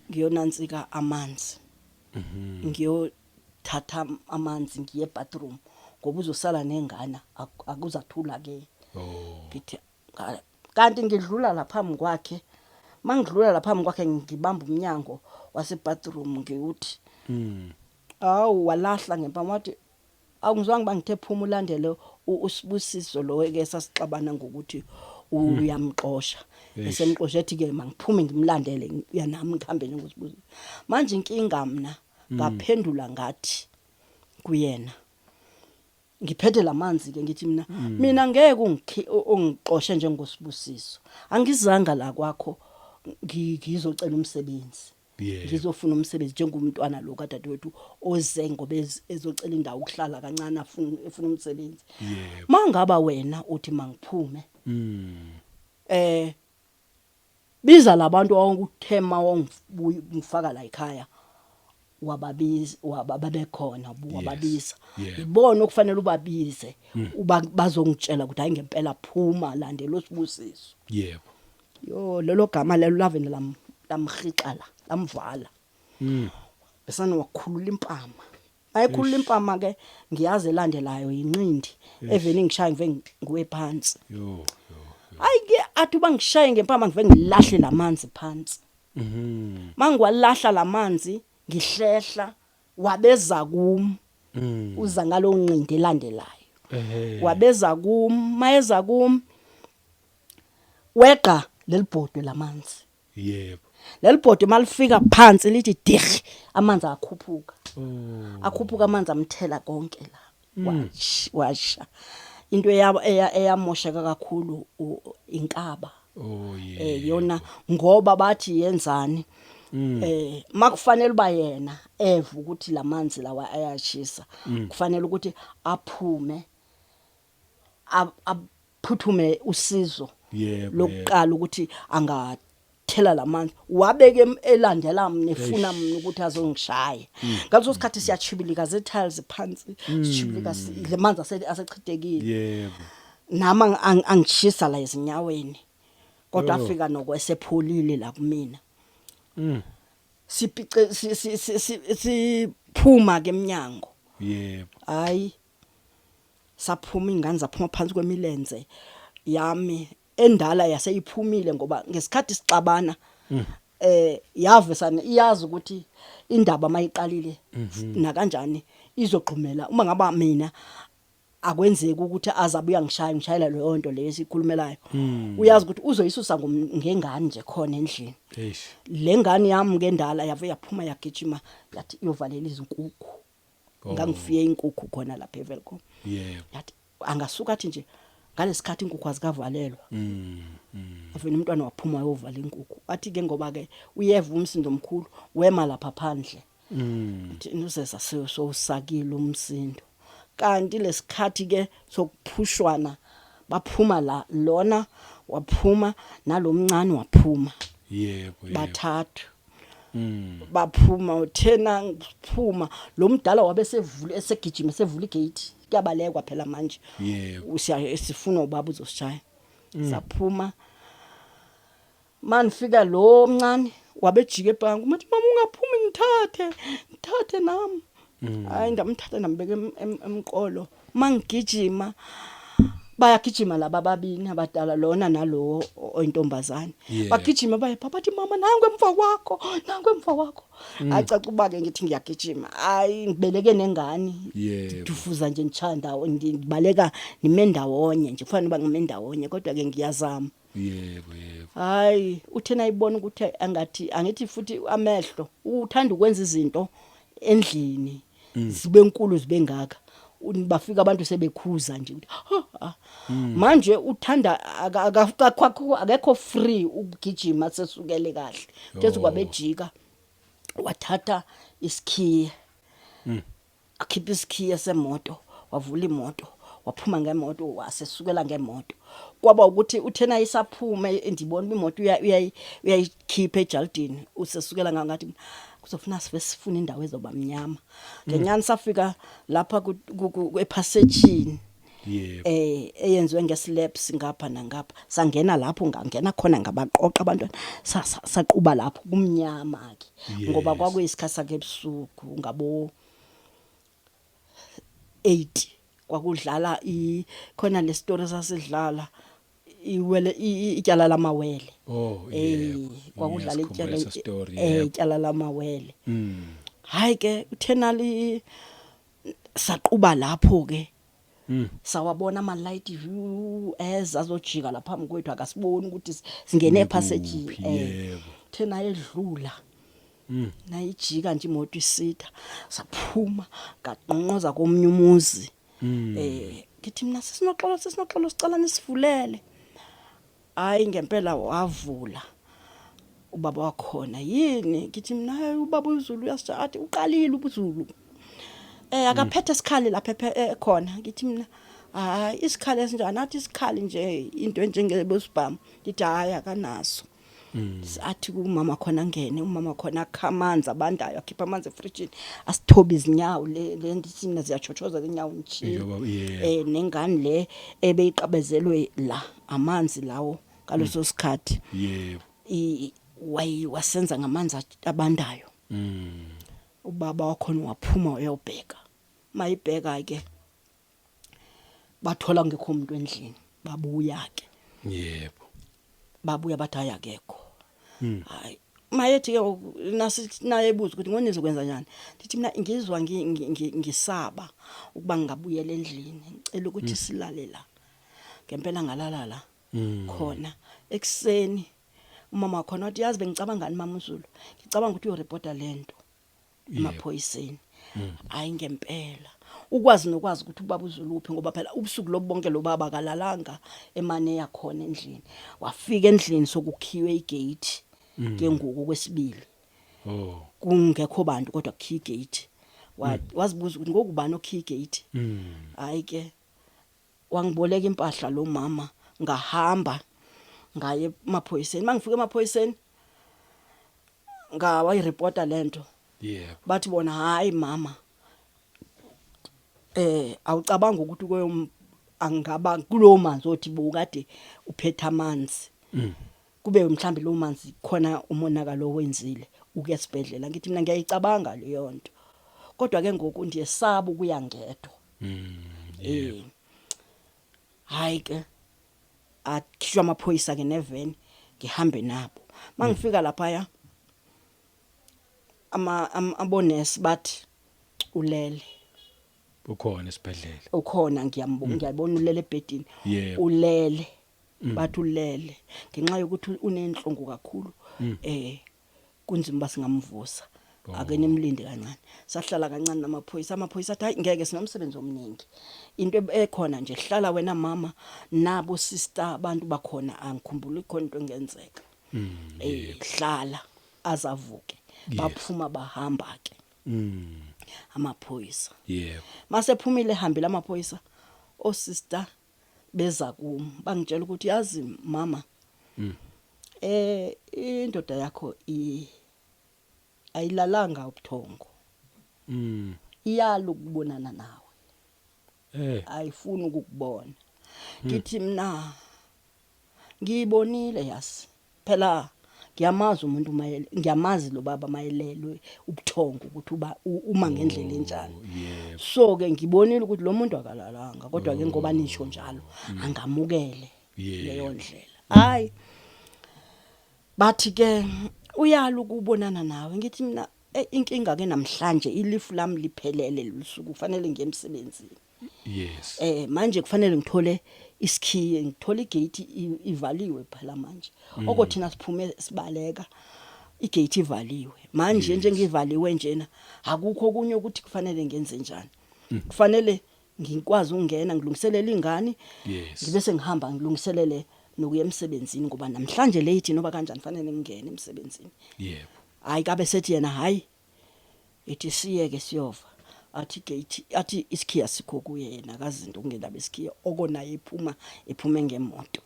ngiyonansika amanzi, ngiyothatha amanzi ngiye bathroom, ngoba uzosala nengane, akuzathula ke. Ngithi kanti ngidlula lapha phambi kwakhe. Mangidlula lapha kwakhe ngibamba umnyango wase bathroom ngiwuthi awu, walahla ngempama, wathi awungizwanga bangithe phuma ulandele uSibusiso lo ke sasixabana ngokuthi uyamxosha. Esemxosha ethi ke mangiphume ngimlandele, uya nami ngihambe njengoSibusiso. Manje inkinga mina ngaphendula ngathi kuyena, ngiphethe lamanzi ke, ngithi mina, mina ngeke ungixoshe njengoSibusiso, angizanga la kwakho ngizocela umsebenzi, ngizofuna umsebenzi njengomntwana lo kadadewethu oze ngoba ezocela indawo ukuhlala kancane, afuna efuna umsebenzi. Mangaba wena uthi mangiphume, biza labantu owuthema wongifaka la ekhaya, wababiza, wababekhona, wababiza. Ibona okufanele ubabize, uba bazongitshela ukuthi hayi ngempela phuma landela uSibusiso. Yo, lelo gama lelo lavele lamhixa la, lamvala. Besana wakhulula impama, ayikhulula impama ke, ngiyazi elandelayo inqindi eveni ngishaya ngive ngiwe phansi. Yo yo. Hayi ke, athi uba ngishaye ngempama ngive ngilahle lamanzi phansi. Mangiwalahla lamanzi ngihlehla, wabeza kum. Uza ngalo nqindi elandelayo. Wabeza kum, mayeza kum weqa lelibhodwe lamanzi. Lelibhodwe malifika phansi lithi dig, amanzi akhuphuka. Akhuphuka amanzi, amthela konke la. Washa washa into eyamosheka kakhulu inkaba. Yona ngoba bathi yenzani, makufanele uba yena eva ukuthi lamanzi lawa ayashisa, kufanele ukuthi aphume aphuthume usizo lokuqala ukuthi angathela lamanzi, wabeke elandela mina, efuna mina ukuthi azongishaya. Ngaleso sikhathi siyachibilika ze tiles phansi, sichibilika le manzi asechithekile. Nami angishisa la ezinyaweni, kodwa afika nokwesepholile la kumina. Sipice siphuma ke eminyango. Hayi, saphuma ingane, zaphuma phansi kwemilenze yami, endala yaseyiphumile ngoba ngesikhathi sixabana yavesana iyazi ukuthi indaba mayiqalile na kanjani izogqumela. Uma ngaba mina akwenzeki ukuthi azabuya ngishaya ngishayela leyo nto leyo esikhulumelayo, uyazi ukuthi uzoyisusa ngengane nje khona endlini. Le ngane yami ke endala yave yaphuma yagijima, yathi iyovalela izinkukhu. Ngangifiye inkukhu khona lapha eWelkom. Yathi angasuka athi nje ngalesikhathi inkukhu azikavalelwa. Avena umntwana waphuma wayovala inkukhu, athi ke ngoba ke uyeva umsindo omkhulu, wema lapha phandle. Uthi nuzeza sowusakile umsindo, kanti lesikhathi ke sokuphushwana baphuma la, lona waphuma nalomncane waphuma. Yebo yebo. Bathathu baphuma. Uthena ngiphuma, lo mdala wabe sevula, esegijima esevula igate, kuyabalekwa phela manje. Usiya sifuna ubaba uzosishaya. Saphuma, manifika lo mncane wabejika ebhanki, mathi mama ungaphumi, ngithathe ngithathe nami. Hayi, ndamthatha ndambeka emqolo, mangigijima bayagijima laba ababini abadala, lona nalo oyintombazane. Bagijima baye pha, bathi mama nangu emva kwakho, nangu emva kwakho. Acaca uba ke ngithi ngiyagijima, hayi ngibeleke nengane. Dufuza nje ngishaya ndawo, ngibaleka nime ndawonye nje, kufanele uba ngime ndawonye, kodwa ke ngiyazama. yebo yebo Hayi, uthena ayibona ukuthi angathi angithi futhi amehlo uthanda ukwenza izinto endlini zibe nkulu zibe ngaka. Bafika abantu sebekhuza nje ukuthi "Ha, ha." Manje uthanda akekho free ukugijima sesukele kahle phezu kwabejika, wathatha isikhiye, akhipha isikhiye semoto, wavula imoto, waphuma ngemoto, wasesukela ngemoto. Kwaba ukuthi uthena isaphuma, ndibona uba imoto uyayikhipha ejaldini, usesukela ngathi kuzofuna sife sifuna indawo ezoba mnyama. Ngenyani safika lapha ephasejini eyenziwe ngeslabs ngapha nangapha, sangena lapho, ngangena khona ngabaqoqa abantwana, saquba lapho kumnyama ke ngoba kwakuyisikhathi sakhe ebusuku ngabo 8, kwakudlala i khona le story sasidlala. Iwele ityala lamawele. Oh Eh yebo. kwakudlala Ngiyasikhumbula ityala leso story, eh ityala lamawele. Hayi ke uthena li saquba lapho ke. Sawabona ama light view eza azojika lapha phambi kwethu, akasiboni ukuthi singene epassage. Nikuphi, Eh. Yebo. Thena edlula. Nayijika nje imoto isitha, saphuma ngaqonqoza komunye umuzi. Ngithi mina, sisinoxolo, sisinoxolo, sicela nisivulele. Hayi, ngempela wavula ubaba wakhona. Yini? Ngithi mina, "Hayi, ubaba uZulu uyasitsha." Athi uqalile ubuZulu, akaphethe isikhali lapha ekhona. Ngithi mina, hayi, isikhali esinjani? Athi isikhali nje, into enjengebosibhamu. Ngithi hayi, akanaso. Athi kumama khona ngene, umama khona akha amanzi abandayo, akhipha amanzi efrijini, asithobe izinyawo. Le ndithi mina ziyachochoza lenyawo ngishilo. Njengoba, yebo. Nengane le ebeyiqabezelwe la amanzi lawo ngaleso sikhathi. Wasenza ngamanzi abandayo. Ubaba wakhona waphuma uyobheka, mayibheka ke bathola ngekho umuntu endlini, babuya ke. Babuya bathi hayi, akekho. Hayi, mayethi ke nasi naye ebuza ukuthi ngonizokwenza njani, ndithi mina ngizwa ngisaba ukuba ngingabuyela endlini, ngicela ukuthi silale la. Ngempela ngalala la khona. Ekseni umama wakhona wathi, yazi bengicabangani mama uZulu, ngicabanga ukuthi uyoreporta lento emaphoyiseni. Hayi, ngempela ukwazi nokwazi ukuthi ubaba uZulu uphi, ngoba phela ubusuku lobu bonke lo baba akalalanga, emane yakhona endlini. Wafika endlini sokukhiwe igate ke ngoku kwesibili. Kungekho bantu kodwa kukhiwe igate. Wazibuza ukuthi ngokubani okhiye igate. Hayi ke, wangiboleka impahla lo mama, ngahamba ngaye emaphoyiseni. Mangifika emaphoyiseni ngawayireporta lento. Bathi bona, hayi mama, awucabanga ukuthi koyom angaba kulowo manzi othi bukade uphethe amanzi, kube mhlambe lo manzi khona umonakalo owenzile ukuya esibhedlela? Ngithi mina ngiyayicabanga leyo nto, kodwa ke ngoku ndiyesaba ukuya ngedwa. Hayi ke, akhishwa amaphoyisa ke neveni, ngihambe nabo. Mangifika lapha ya ama abonesi bathi ulele. Ukhona esibhedlela. Ukhona, ngiyambona, ngiyabona ulele ebhedini. Ulele, bathi ulele ngenxa yokuthi unenhlungu kakhulu, kunzima uba singamvusa. Ake nimlinde kancane. Sahlala kancane namaphoyisa. Amaphoyisa athi hayi, ngeke, sinomsebenzi omningi, into ekhona nje, hlala wena mama nabo sister, abantu bakhona, angikhumbuli khona into engenzeka. Hlala azavuke. Baphuma bahamba ke amaphoyisa. Masephumile ehambile amaphoyisa, osister beza kum, bangitshela ukuthi, yazi mama, indoda yakho i ayilalanga ubuthongo, iyala ukubonana nawe. Ayifuni ukukubona. Ngithi mina ngiyibonile, yasi phela ngiyamazi umuntu mayele, ngiyamazi lo baba mayelelwe ubuthongo ukuthi uba uma ngendlela enjani. So ke ngibonile ukuthi lo muntu akalalanga, kodwa ke ngoba nisho njalo, angamukele leyo ndlela. Hayi, bathi ke uyala ukubonana nawe. Ngithi mina, inkinga ke namhlanje i-leave lami liphelele lusuku, kufanele ngiye emsebenzini. Manje kufanele ngithole isikhiye, ngithole igate ivaliwe phela manje. Okothina siphume sibaleka, igate ivaliwe manje. Njengivaliwe njena, akukho okunye ukuthi kufanele ngenze njani. Kufanele ngikwazi ukungena ngilungiselele ingane, ngibe sengihamba ngilungiselele nokuya emsebenzini, ngoba namhlanje late noba kanjani fanele ngingene emsebenzini. Hayi, kabe sethi yena, hayi, ethi siyeke siyova. Athi gate, athi isikhiya sikho kuye, yena akazinto kungendaba isikhiya okonaye ephuma ephume ngemoto.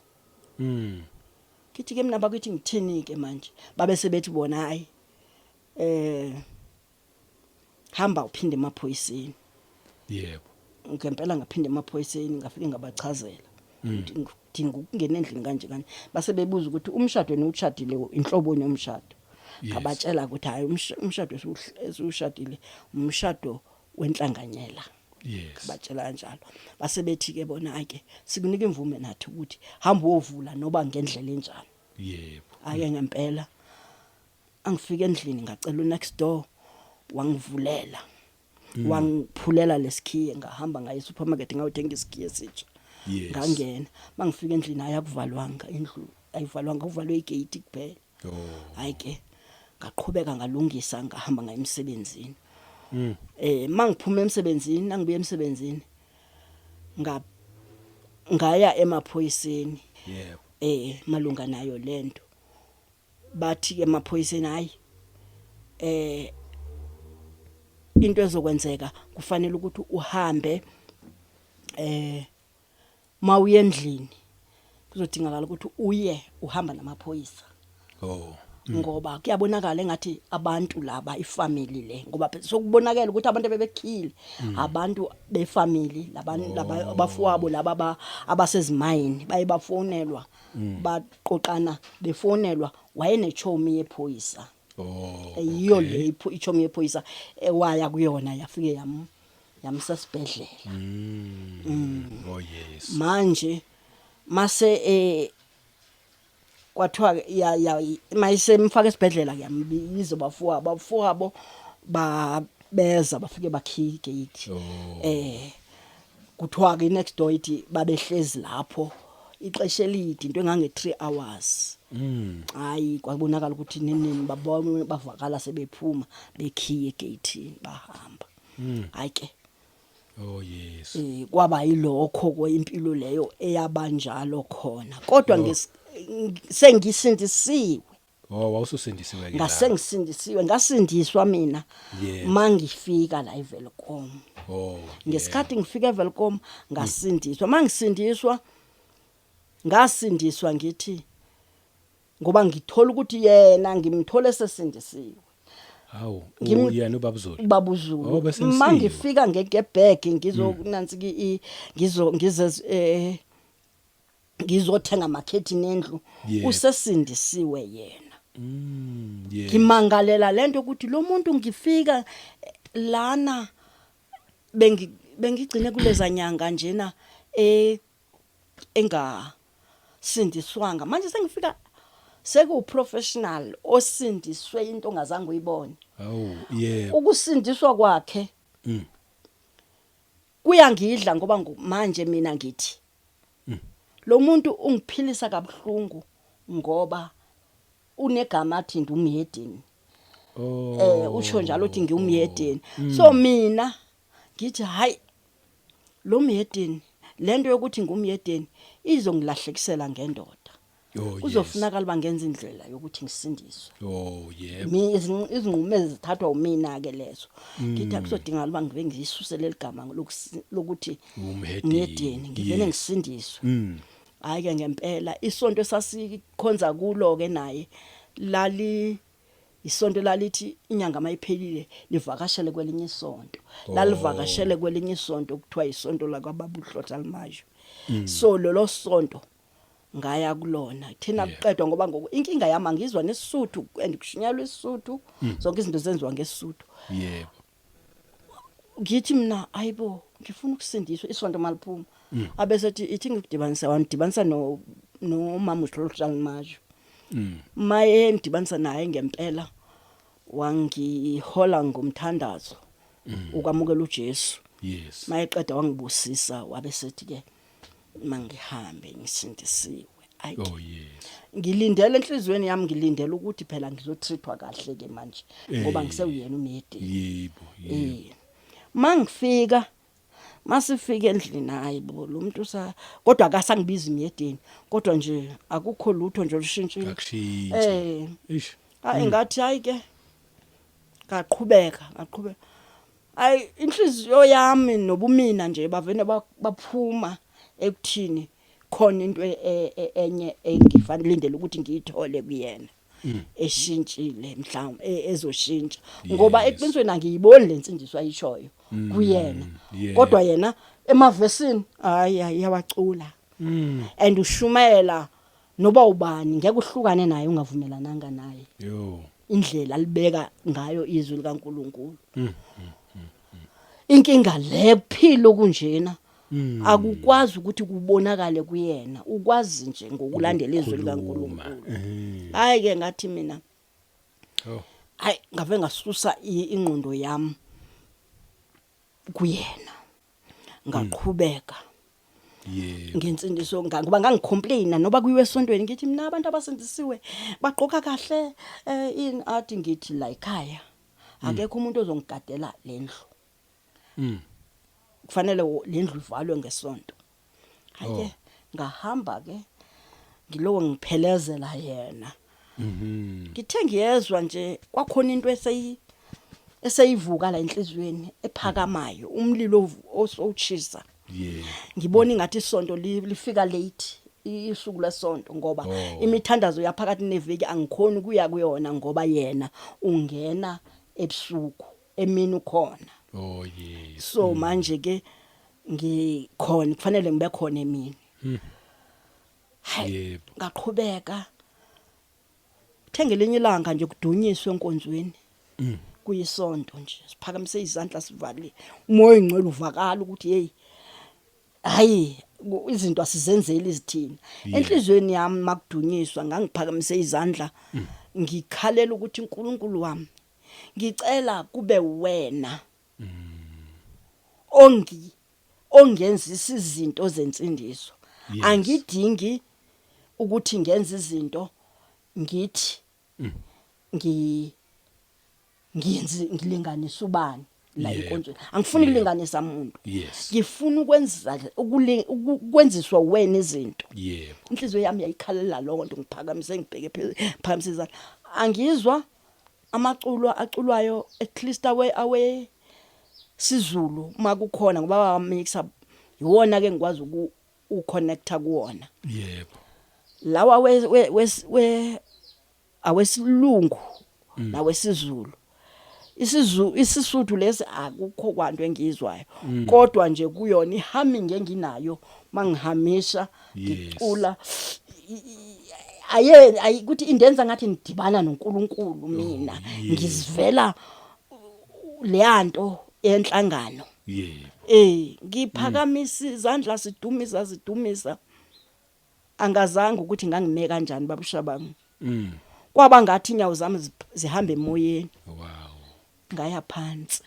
Ngithi ke mina bakithi, ngithini ke manje? Babe sebethi bona, hayi, hamba uphinde emaphoyiseni. Ngempela ngaphinda emaphoyiseni, ngafike ngabachazela ukuthi ngidinga ukungena endlini kanje kanje. Base bebuza ukuthi umshado niwushadile inhlobo yomshado. Ngabatshela ukuthi hayi, umshado esiwushadile umshado wenhlanganyela. Yes. Batshela kanjalo, base bethi ke bona ake sikunika imvume nathi ukuthi hamba uyovula noba ngendlela enjani. Ake ngempela angifika endlini, ngacela unext door wangivulela, wangiphulela lesikhiye, ngahamba ngaye supermarket ngayothenga isikhiye esitsha. Ngangena, mangifika endlini ayakuvalwanga indlu, ayivalwanga, kuvalwe igate kuphela. Hayi ke, ngaqhubeka ngalungisa, ngahamba ngaye emsebenzini. Mangiphuma emsebenzini, nangibuya emsebenzini, nga ngaya emaphoyiseni. Malunga nayo lento, bathi ke emaphoyiseni, hayi, into ezokwenzeka kufanele ukuthi uhambe, mawuye endlini kuzodingakala ukuthi uye uhamba namaphoyisa. Ngoba kuyabonakala engathi abantu laba, ifamily le, ngoba sokubonakala ukuthi abantu abebekhile abantu befamily labantu laba, abafowabo laba abasezimayini, baye bafonelwa, baqoqana befonelwa. Wayenechomi yephoyisa. Yiyo le ichomi yephoyisa ewaya kuyona, yafike yamsa esibhedlela. Oh yes. Manje mase kwathiwa ya ya mayisemfaka esibhedlela, kuyambiza bafowabo, bafowabo ba beza bafike bakhiya igate. Kuthiwa ke next door ithi babehlezi lapho ixesha elide, into engange 3 hours. Hayi, kwabonakala ukuthi nini babona bavakala sebephuma bekhiye egate, bahamba. Hayi ke. Oh yes. Kwaba yilokho kwempilo leyo eyabanjalo khona, kodwa sengisindisiwe. Oh, wawususindisiwe ke. Ngase ngisindisiwe, ngasindiswa mina mangifika la eWelkom. Ngesikhathi ngifika eWelkom ngasindiswa. Mangisindiswa, ngasindiswa ngithi ngoba ngithola ukuthi yena ngimthole sesindisiwe. Hawu, uyena ubaba Zulu. Ubaba uZulu. Oh, besindisiwe. Mangifika ngegebag ngizo nansi ngizo ngize ngizothenga amakhethini endlu, usesindisiwe yena. Ngimangalela lento ukuthi lo muntu ngifika lana bengigcine kuleza nyanga njena enga sindiswanga, manje sengifika seku professional osindiswe, into ongazange uyibone. Hawu, yebo. Ukusindiswa kwakhe kuyangidla, ngoba manje mina ngithi lo muntu ungiphilisa kabuhlungu ngoba unegama athi ndumhedeni. Usho njalo uthi ngiwumhedeni, so mina ngithi hayi, lo mhedeni, lento yokuthi ngumhedeni izongilahlekisela ngendoda. Kuzofunakala bangenza indlela yokuthi ngisindiswe. Oh yebo. Mi izinqumo ezithathwa umina ke lezo, ngithi akuzodingakala uba ngibe ngisuse leli gama lokuthi Umhedeni. ngiyedeni, ngivele ngisindiswe. Hayi ke, ngempela isonto esasikhonza kulo ke naye lali isonto lalithi inyanga mayiphelile livakashele kwelinye isonto. Lalivakashele kwelinye isonto kuthiwa isonto lakwababa uHlotha Limasho. So lolo sonto ngaya kulona thina kuqedwa, ngoba ngoku inkinga yami angizwa nesisuthu and kushunyelwa isisuthu, zonke izinto zenziwa ngesisuthu. Ngithi mina ayibo, ngifuna ukusindiswa, isonto maliphuma abesethi ithi ngikudibanisa, wandibanisa no nomama uHlotha Limasho. Maye ngidibanisa naye ngempela wangihola ngomthandazo ukwamukela uJesu. Mayeqeda wangibusisa, wabe sethi ke mangihambe, ngisindisiwe. Ayi, Oh yes. ngilindele enhliziyweni yami, ngilindele ukuthi phela ngizotreatwa kahle ke manje ngoba ngisewuyena umhedeni. Yebo, yebo. Mangifika, masifika endlini, hayi bo, lo muntu sa kodwa akasangibiza imhedeni, kodwa nje akukho lutho nje olushintshile. Akushintshi. Ish. Hayi, ngathi hayi ke, ngaqhubeka ngaqhubeka. Hayi, inhliziyo yami nobumina nje bavene baphuma ekuthini khona into enye engifanele lindele ukuthi ngiyithole kuyena eshintshile, mhlawumbe ezoshintsha, ngoba eqinisweni angiyiboni lensindiso ayishoyo kuyena. Kodwa yena emavesini, hayi hayi, iyawacula and ushumayela noba ubani, ngeke uhlukane naye ungavumelananga naye. Yo. Indlela alibeka ngayo izwi likaNkuluNkulu. Inkinga le kuphila okunjena akukwazi ukuthi kubonakale kuyena, ukwazi nje ngokulandela izwi Ukukhuluma. likaNkulunkulu. Hayi ke, ngathi mina, Oh. hayi, ngave ngasusa ingqondo yami kuyena, ngaqhubeka ngensindiso, ngoba ngangicomplaina noba kuyiwe esontweni, ngithi mina abantu abasindisiwe bagqoka kahle, in athi ngithi la ekhaya akekho umuntu ozongigadela lendlu. Kufanele lendlu ivalwe ngesonto. Hayi ke, ngahamba ke, ngilowo ngiphelezela yena. Ngithe ngiyezwa nje kwakhona into eseyivuka la enhliziyweni ephakamayo, umlilo osowuchisa. Ngibona ingathi isonto lifika late, isuku lesonto, ngoba imithandazo yaphakathi neviki angikhoni ukuya kuyona ngoba yena ungena ebusuku, emini ukhona. Oh yes. So manje ke ngikhona, kufanele ngibe khona emini. Hayi, ngaqhubeka. Thengelenye ilanga nje kudunyiswe enkonzweni, kuyisonto nje, siphakamise izandla, sivale, umoya ongcwele uvakala ukuthi hey, hayi, izinto asizenzeli izithina. Enhlizweni yami makudunyiswa ngangiphakamise izandla, ngikhalela ukuthi uNkulunkulu wami, ngicela kube wena ongenzisa izinto zensindiso. Angidingi ukuthi ngenze izinto, ngithi ngiyenze ngilinganisa ubani la enkonzweni. Angifuni ukulinganisa umuntu. Ngifuna ukwenza ukwenziswa wena izinto. Inhliziyo yami yayikhalela lonto, ngiphakamise, ngibheke phezulu, phakamise izandla. Angizwa amaculo aculwayo, at least awe siZulu makukhona, ngoba bawamixa, iwona ke ngikwazi uconnecta kuwona. Lawa we awesilungu nawesizulu, isiZulu, isisuthu lesi, akukho kwanto engiyizwayo, kodwa nje kuyona ihumming enginayo mangihamisha, ngicula, aye ayikuthi indenza ngathi ngidibana noNkulunkulu mina. Ngizivela leyanto yenhlangano. Ngiphakamisa izandla, sidumisa, sidumisa. Angazange ukuthi ngangime kanjani, babushabangu. Kwaba ngathi inyawo zami zihamba emoyeni. Ngaya phansi.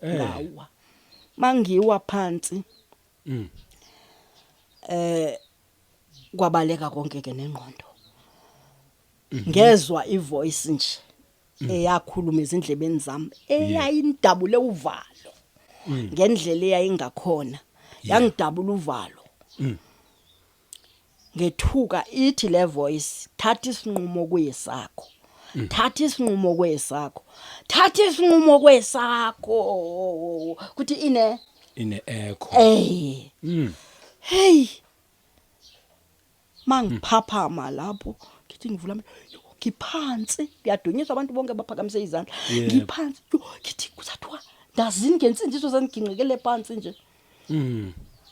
Ngawa. Mangiwa phansi, kwabaleka konke ke nengqondo. Ngezwa ivoice nje eyakhuluma ezindlebeni zami, eyayindabule uvalo ngendlela eyayingakhona, yangidabula uvalo. Ngethuka, ithi le voice, "Thatha isinqumo kuyesakho, thatha isinqumo kwesakho, thatha isinqumo kwesakho," kuthi ine Ine echo. Hey, mangiphaphama lapho, ngithi ngivula amehlo, yo, ngiphansi, kuyadunyiswa, abantu bonke baphakamise izandla. Ngiphansi, yo, ngithi kusathiwa ndazini ngensindiso, sengiginqikele phansi nje.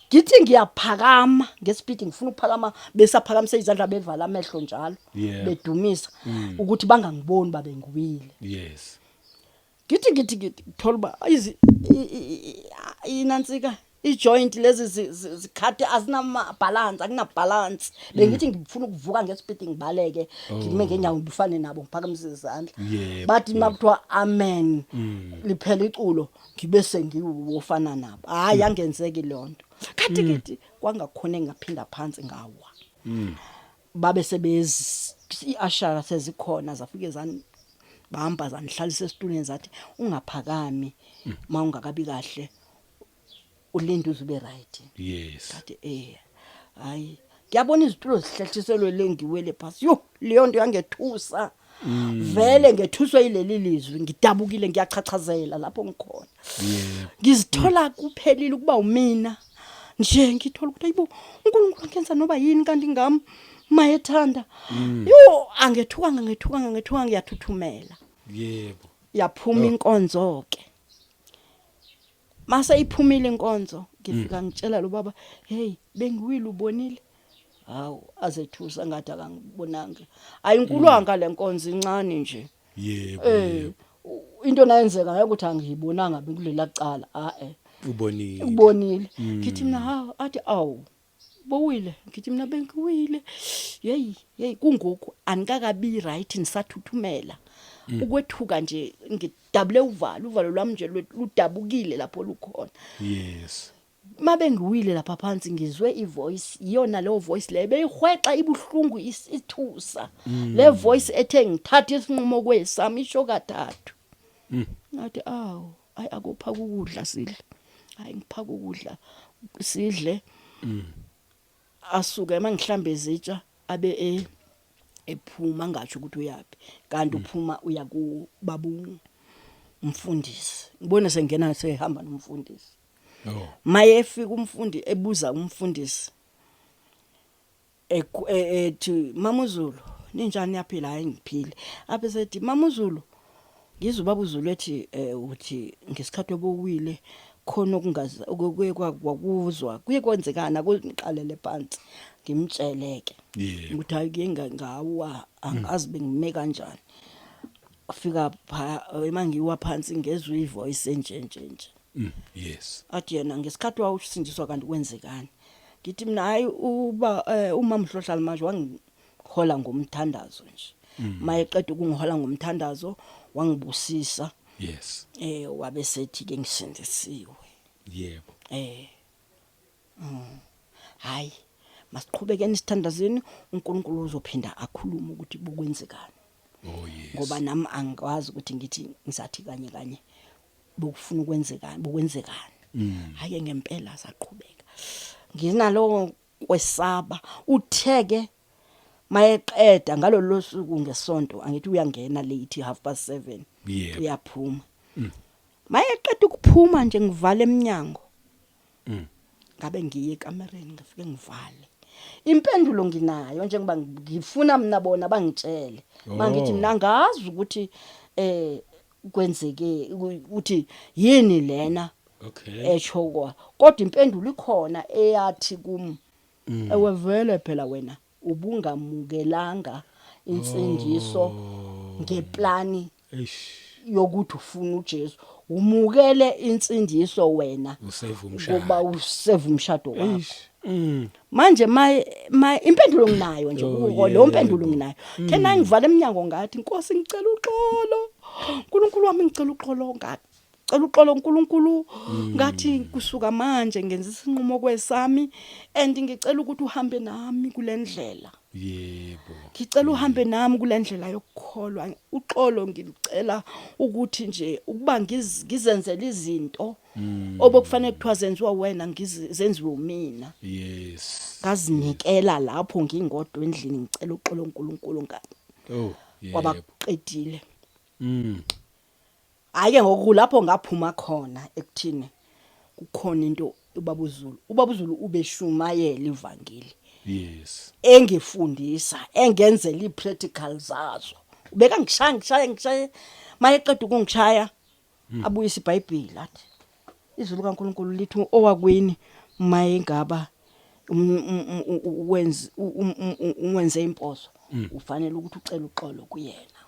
Ngithi ngiyaphakama ngespeed, ngifuna ukuphakama, besaphakamise izandla, bevala amehlo njalo, bedumisa ukuthi bangangiboni babe ngiwile. Ngithi thola uba izi inantsika ijoint lezi zikhathe, azinama balance, akuna balance. Bengithi ngifuna ukuvuka ngespeed, ngibaleke, ngime ngenyawo, ngifane nabo, ngiphakamise izandla. Bathi makuthiwa amen, liphela iculo, ngibe sengiwofana nabo. Hayi, angenzeki leyo nto. Khathi ngithi kwangakhona engaphinda phansi, ngawa. Babe sebezi iashara sezikhona, zafike zani bahamba, zanihlalisa esitulweni, zathi ungaphakami mawungakabi kahle, ulinde uze ube right. Ngathi hayi, ngiyabona izitulo zihlehliselwe lengiwele phasi. Yo, leyo nto yangethusa vele, ngethuswe yileli lizwi, ngidabukile, ngiyachachazela lapho ngikhona. Ngizithola kuphelile ukuba umina nje, ngithola ukuthi ayibo, uNkulunkulu angenza noba yini kanti ngami mayethanda. Yo, angethukanga, ngethukanga, ngethuka, ngiyathuthumela. Yaphuma inkonzo ke. Mase iphumile inkonzo, ngifika ngitshela lo baba, "Hey, bengiwile, ubonile?" Hawu, azethusa ngathi akangibonanga. Ayinkulwanga le nkonzo, incane nje. Into nayenzeka ngeke ukuthi angiyibonanga bekulela cala, a eh. Ubonile. Ubonile. Ngithi mina ha, athi awu bowile. Ngithi mina bengiwile. Hey hey, kungoku anikakabi right, nisathuthumela ukwethuka nje, ngidabule uvalo, uvalo lwami nje ludabukile lapho lukhona. Mabe ngiwile lapha phansi, ngizwe ivoice, iyona leyo voice leyo beyihwexa ibuhlungu, isithusa le voice ethe ngithatha isinqumo kwesami, isho kathathu. Ngathi awu, ayi, akuphaka ukudla sidle, hayi, ngiphaka ukudla sidle. Asuke mangihlambe izitsha, abe ephuma, ngasho ukuthi uyapi, kanti uphuma uya kubabu umfundisi. Ngibone sengena sehamba nomfundisi. Maye efika umfundi, ebuza umfundisi, ethi mama uZulu, ninjani, yaphila? Hayi, ngiphile. Aphe sethi mama uZulu, ngizwe ubaba uZulu ethi uthi ngesikhathi obowile khona okungazi okuye kwakuzwa kuye kwenzekana, kuqalele phansi ngimtsheleke ukuthi hayi, kuye ngawa, angazi bengime kanjani, fika pha emangiwa phansi, ngezwe ivoice enje nje nje. Athi yena ngesikhathi wawusindiswa kanti kwenzekani? Ngithi mina hayi, uba umama uHlohlala manje wangihola ngomthandazo nje, mayeqeda ukungihola ngomthandazo wangibusisa. Wabe sethi ke ngisindisiwe. Hayi, masiqhubekeni sithandazeni, uNkulunkulu uzophinda akhulume ukuthi bukwenzekani. Ngoba nami angikwazi ukuthi ngithi ngisathi kanye kanye bokufuna ukwenzekani, bokwenzekani. Hayi, ngempela saqhubeka nginalo kwesaba. Utheke mayeqeda ngalolu suku ngesonto, angithi uyangena late, 7:30. Uyaphuma, mayeqeda ukuphuma nje ngivala eminyango. Ngabe ngiye ekamereni, ngifike ngivale. Impendulo nginayo njengoba ngifuna mina bona bangitshele. Mangithi mina ngazi ukuthi kwenzeke ukuthi yini lena esho kwa, kodwa impendulo ikhona eyathi kum, ewe vele phela wena ubungamukelanga insindiso ngeplani yokuthi ufuna uJesu, umukele insindiso wena Usave kuba umshado. Usave umshado wakho. Eish. Manje my impendulo nginayo nje. Kuko lo mpendulo nginayo. Thena ngivala eminyango, ngathi Nkosi, ngicela uxolo, uNkulunkulu wami, ngicela uxolo, ngacela uxolo uNkulunkulu, ngathi kusuka manje ngenza isinqumo kwesami and ngicela ukuthi uhambe nami kulendlela. Ngicela uhambe nami kulendlela yokukholwa. Uxolo ngicela ukuthi nje ukuba ngizenzele izinto obokufanele kuthiwa zenziwa wena, ngizenziwe umina. Ngazinikela lapho ngingodwa endlini, ngicela uxolo uNkulunkulu nga kwabaqedile. Hayi ke, ngoku lapho ngaphuma khona ekuthini kukhona into ubaba uZulu, ubaba uZulu ubeshumayela ivangeli, engifundisa, engenzela ipractical zazo. Ubeka ngishaya, ngishaya, ngishaya, mayeqeda ukungishaya abuyisa iBhayibheli, athi izwi likaNkuluNkulu lithi owakwini mayengaba wenze uwenze imposo, ufanele ukuthi ucele uxolo kuyena,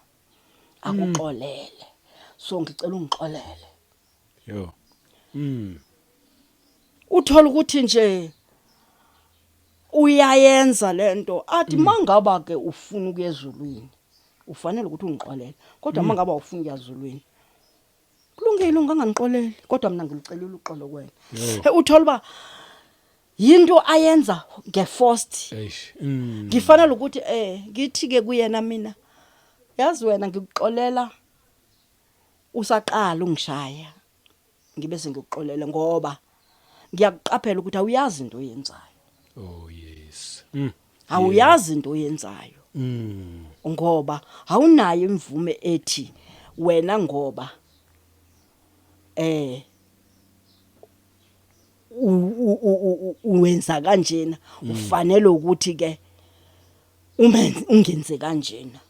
akuxolele. So ngicela ungixolele. Yo. Uthola ukuthi nje uyayenza lento, athi mangaba ke ufuna ukuya ezulwini ufanele ukuthi ungixolele, kodwa mangaba ufuna ukuya ezulwini kulungile unganganixoleli, kodwa mina ngilucelile uxolo kuwena. He, uthola uba yinto ayenza ngeforced. Eish. Ngifanele ukuthi ngithi ke kuyena mina, yazi wena, ngikuxolela usaqala ungishaya, ngibe sengikuxolela ngoba ngiyakuqaphela ukuthi awuyazi into oyenzayo. Oh yes. Awuyazi into oyenzayo ngoba awunayo imvume ethi wena ngoba uwenza kanjena, ufanele ukuthi ke umenze ungenze kanjena.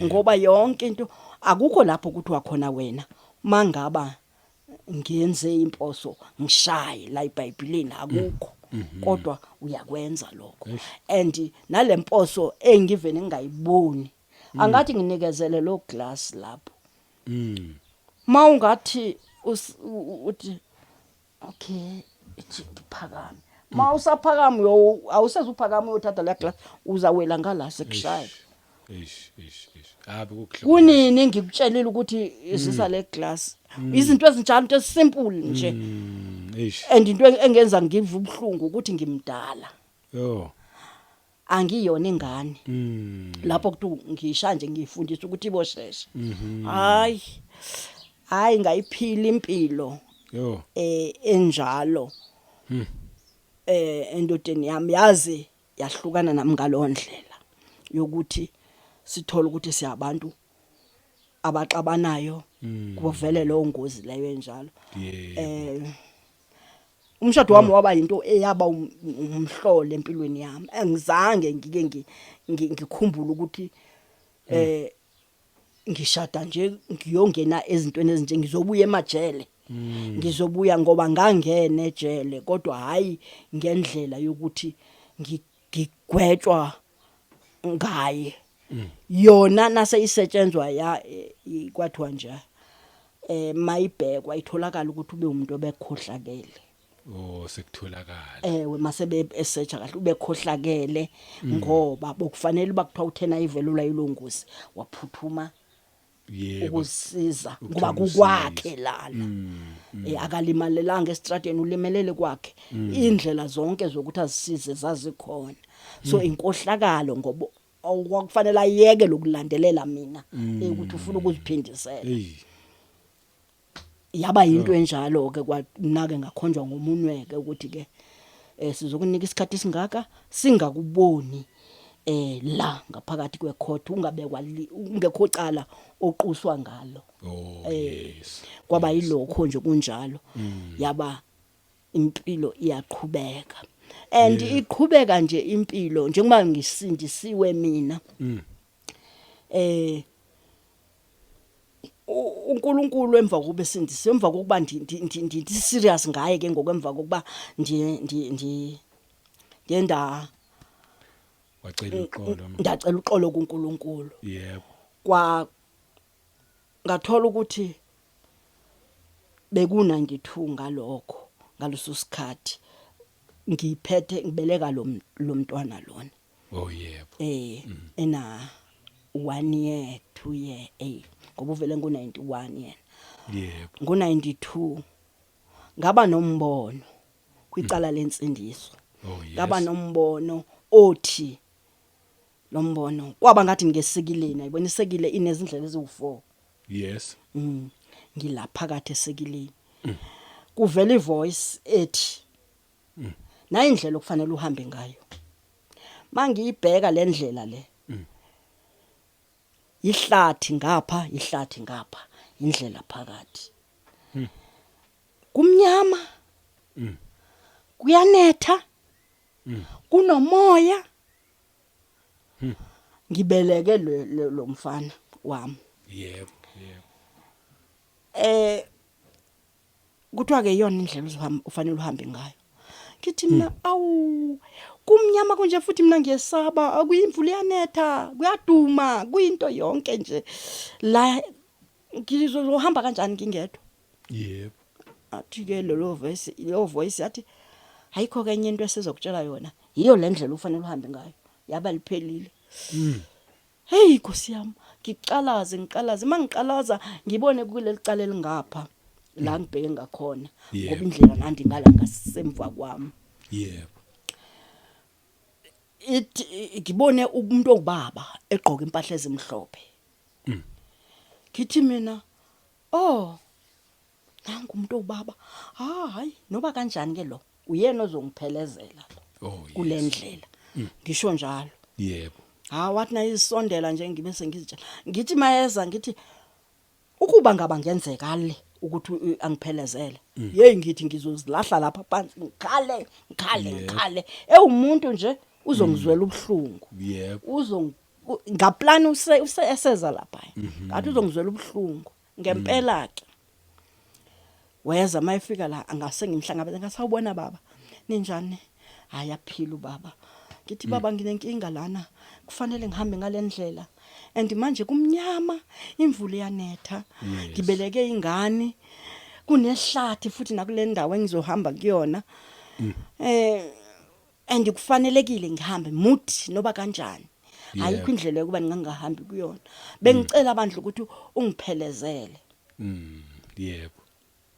Ngoba yonke into akukho lapho ukuthi wakhona wena mangaba ngenze imposo ngishaye la eBhayibhelini, akukho, kodwa uyakwenza lokho. And nalemposo engivene ngingayiboni, angathi nginikezele lo glass lapho, mawungathi uthi Okay, ithi ngiphakame. Ma usaphakama uyo awusezuphakama uyothatha la glass, uzawela ngala sekushaya. Eish, eish, eish. Ah, bekukuhle. Kunini ngikutshelile ukuthi izisa le glass. Izinto ezinjalo, into esimple nje. Eish. And into engenza ngive ubuhlungu ukuthi ngimdala. Yo. Angiyona ingane. Lapho kuthi ngisha nje ngifundisa ukuthi ibosheshe. Hayi. Hayi, ngayiphila impilo Yo. Enjalo. Endodeni yami yazi yahlukana nami ngalondlela yokuthi sithola ukuthi siyabantu abaxabanayo, kuvele leyo ngozi leyo enjalo. Umshado wami waba into eyaba umhlolo empilweni yami. Engizange ngike ngikhumbule ukuthi ngishada nje ngiyongena ezintweni ezinje, ngizobuya emajele. Ngizobuya ngoba ngangena ejele, kodwa hayi ngendlela yokuthi ngigwetshwa ngaye. Yona nase isetshenzwa ya kwathiwa nje mayibhekwa itholakala ukuthi ube umuntu obekhohlakele. Oh, sekutholakala. Ewe, masebe esearcha kahle ubekhohlakele, ngoba bokufanele bakuthiwa uthena ivelula ilongozi waphuthuma ukusiza ngoba Ukuthola kukwakhe usizo. lana. Akalimalelanga estradeni, ulimelele kwakhe. Indlela zonke zokuthi azisize zazikhona, so inkohlakalo ngoba okwakufanele ayeke lokulandelela mina ukuthi ufuna ukuziphindisela. Hey. Yaba into enjalo ke kwanake ngakhonjwa ngomunwe ke ukuthi ke sizokunika isikhathi esingaka singakuboni la ngaphakathi kwecourt, ungabekwa ungekho cala oquswa ngalo. Oh, yes. Kwaba yilokho nje kunjalo, yaba impilo iyaqhubeka and iqhubeka nje impilo njengoba ngisindisiwe mina. uNkulunkulu emva kokuba esindisiwe, emva kokuba ndi serious ngaye ke ngokwemva kokuba ndi ndi ndi ngenda Wacela uxolo. Ndacela uxolo kuNkulunkulu. Kwa ngathola ukuthi beku 92 ngalokho ngaleso sikhathi ngiphethe ngibeleka lo lomntwana lona. Oh, yebo. Ena 1 year, 2 year, ngoba uvele ngo 91 yena. Ngo 92 ngaba nombono kwicala lensindiso. Oh, yes. Ngaba nombono othi lombono kwaba ngathi ngesikileni, ayibona isekile inezindlela eziwu4. Ngilapha phakathi esekileni, kuvela ivoice ethi na indlela okufanele uhambe ngayo. Mangiyibheka le ndlela le, ihlathi ngapha, ihlathi ngapha, indlela phakathi, kumnyama, kuyanetha, kunomoya. Ngibeleke lo mfana wami. Yebo, yebo. Kuthiwa ke iyona indlela uzohamba ufanele uhambe ngayo. Ngithi mina, awu, kumnyama kunje futhi mina ngiyesaba, akuyimvula, iyanetha, kuyaduma, kuyinto yonke nje la, ngizohamba kanjani ngingedwa? Athi ke lelo voice, leyo voice yathi ayikho ke enye into esizokutshela yona, yiyo le ndlela ufanele uhambe ngayo. Yaba liphelile. Hey Nkosi yami, ngiqalaze, ngiqalaze, mangiqalaza ngibone kuleli cala elingapha la ngibheke ngakhona, ngoba indlela nandi ngala ngasemva kwami. Ithi ngibone umuntu ongubaba egqoka impahla ezimhlophe. Ngithi mina, oh, nangu umuntu owubaba. Ah, hayi, noba kanjani ke lo uyena ozongiphelezela lo kule ndlela, ngisho njalo. Ha, wathi nayisondela nje ngibe sengizitshela, ngithi mayeza, ngithi ukuba ngaba ngenzeka le ukuthi angiphelezele, hey, ngithi ngizozilahla lapha phansi, ngikhale, ngikhale, ngikhale, ewumuntu nje uzongizwela ubuhlungu. Uzong ngaplan use eseza lapha, ngathi uzongizwela ubuhlungu ngempela ke. Weza, mayefika la angase ngimhlangabeze, ngasawubona baba, ninjani? Hayi, aphila ubaba. Ngithi, baba, nginenkinga lana, kufanele ngihambe ngalendlela and manje kumnyama, imvula iyanetha, ngibeleke ingane. Kunehlathi futhi nakule ndawo engizohamba kuyona. And kufanelekile ngihambe muthi noba kanjani. Ayikho indlela yokuba ngingahambi kuyona. Bengicela bandla ukuthi ungiphelezele. Yebo.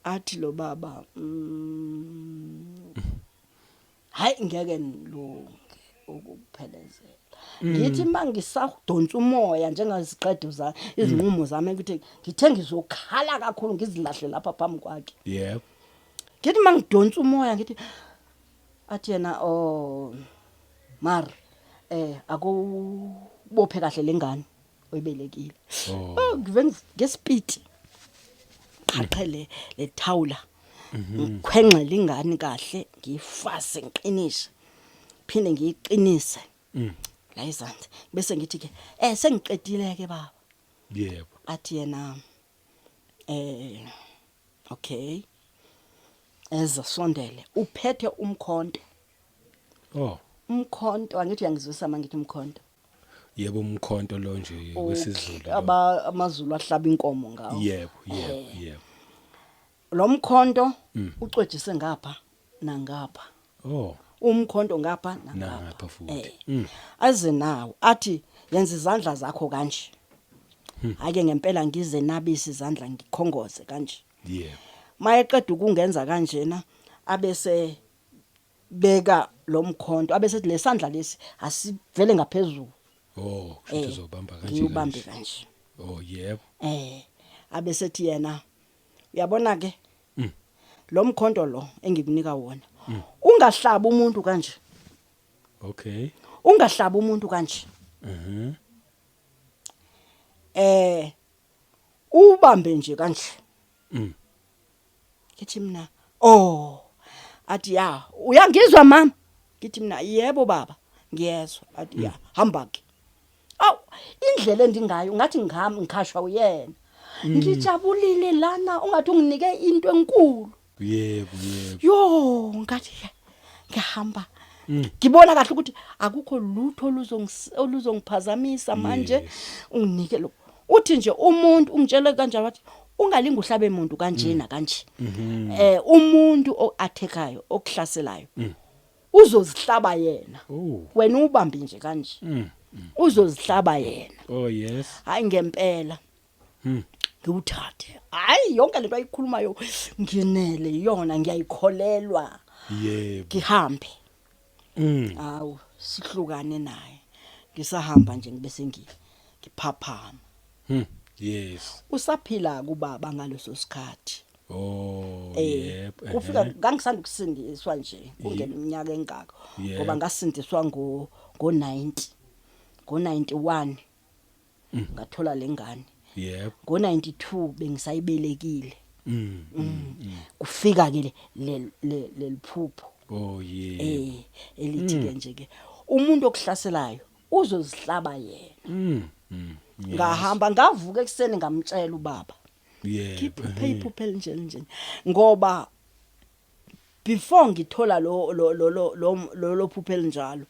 Athi lo baba, hayi, ngeke nilunge ukuphelezela. Ngithi mangisadonsa umoya njengaziqedo za izinqumo zami ukuthi ngithe ngizokhala kakhulu, ngizilahle lapha phambi kwakhe. Ngithi mangidonsa umoya, ngithi, athi yena, "Oh mar, akubophe kahle lengane oyibelekile." Oh. Oh, ngive ngespeed qhaqhele le thawula, ngikhwenxela ingane kahle, ngiyifase, ngiqinise, phinde ngiyiqinise la izandla, bese ngithi ke, "Sengiqedile ke, baba." Athi yena, "Okay." Eza sondele, uphethe umkhonto. Umkhonto, angithi uyangizwisa mangithi umkhonto? Yebo, umkhonto lo nje wesiZulu lo. Aba amaZulu ahlaba inkomo ngawo. yebo yebo yebo Lo mkhonto ucwejise ngapha nangapha. Umkhonto ngapha nangapha. Nangapha futhi. Aze nawo, athi, "Yenza izandla zakho kanje." Ake ngempela ngize nabisa izandla, ngikhongoze kanje. Mayeqeda ukungenza kanjena, abese beka lo mkhonto, abese lesandla lesi asivele ngaphezulu. Oh, kusho uzobamba kanje. Ngiyubambe Kanje. kanje. Oh, yebo. Abesethi yena, "Uyabona ke, lo mkhonto lo engikunika wona, ungahlaba umuntu kanje. Ungahlaba umuntu kanje. Ubambe nje kanje." Ngithi mina, "Oh." Athi, "Ya, uyangizwa mama?" Ngithi mina, "Yebo baba, ngiyezwa." Athi, "Ya, hamba ke." Aw, indlela endingayo ngathi ngihamba ngikhashwa uyena. Ngijabulile lana, ungathi unginike into enkulu. yebo yebo Yo, ngathi ngihamba. Ngibona kahle ukuthi akukho lutho oluzongiphazamisa manje. Unginike lo. Uthi nje umuntu ungitshele kanjalo, wathi ungalinga uhlabe umuntu kanjena kanje. Umuntu oattackayo, okuhlaselayo, uzozihlaba yena. Wena ubambe nje kanje. Uzozihlaba yena. Oh yes. Hayi, ngempela. Ngiwuthathe. Hayi, yonke lento ayikhulumayo nginele yona, ngiyayikholelwa. Ngihambe. Awu, sihlukane naye. Ngisahamba nje ngibe sengi ngiphaphama. Usaphila kubaba ngaleso sikhathi. Kufika ngangisanda ukusindiswa nje, kungena iminyaka engaka, ngoba ngasindiswa ngo 90, ngo 91 ngathola lengane. Ngo 92 bengisayibelekile. Kufika ke le leliphupho. Oh yebo. Elithi ke nje ke, umuntu okuhlaselayo uzozihlaba yena. Ngahamba, ngavuka ekseni, ngamtshela ubaba. Ngiphuphe iphupho elinje nje, ngoba before ngithola lo lo lo lo lo lo phupho elinjalo,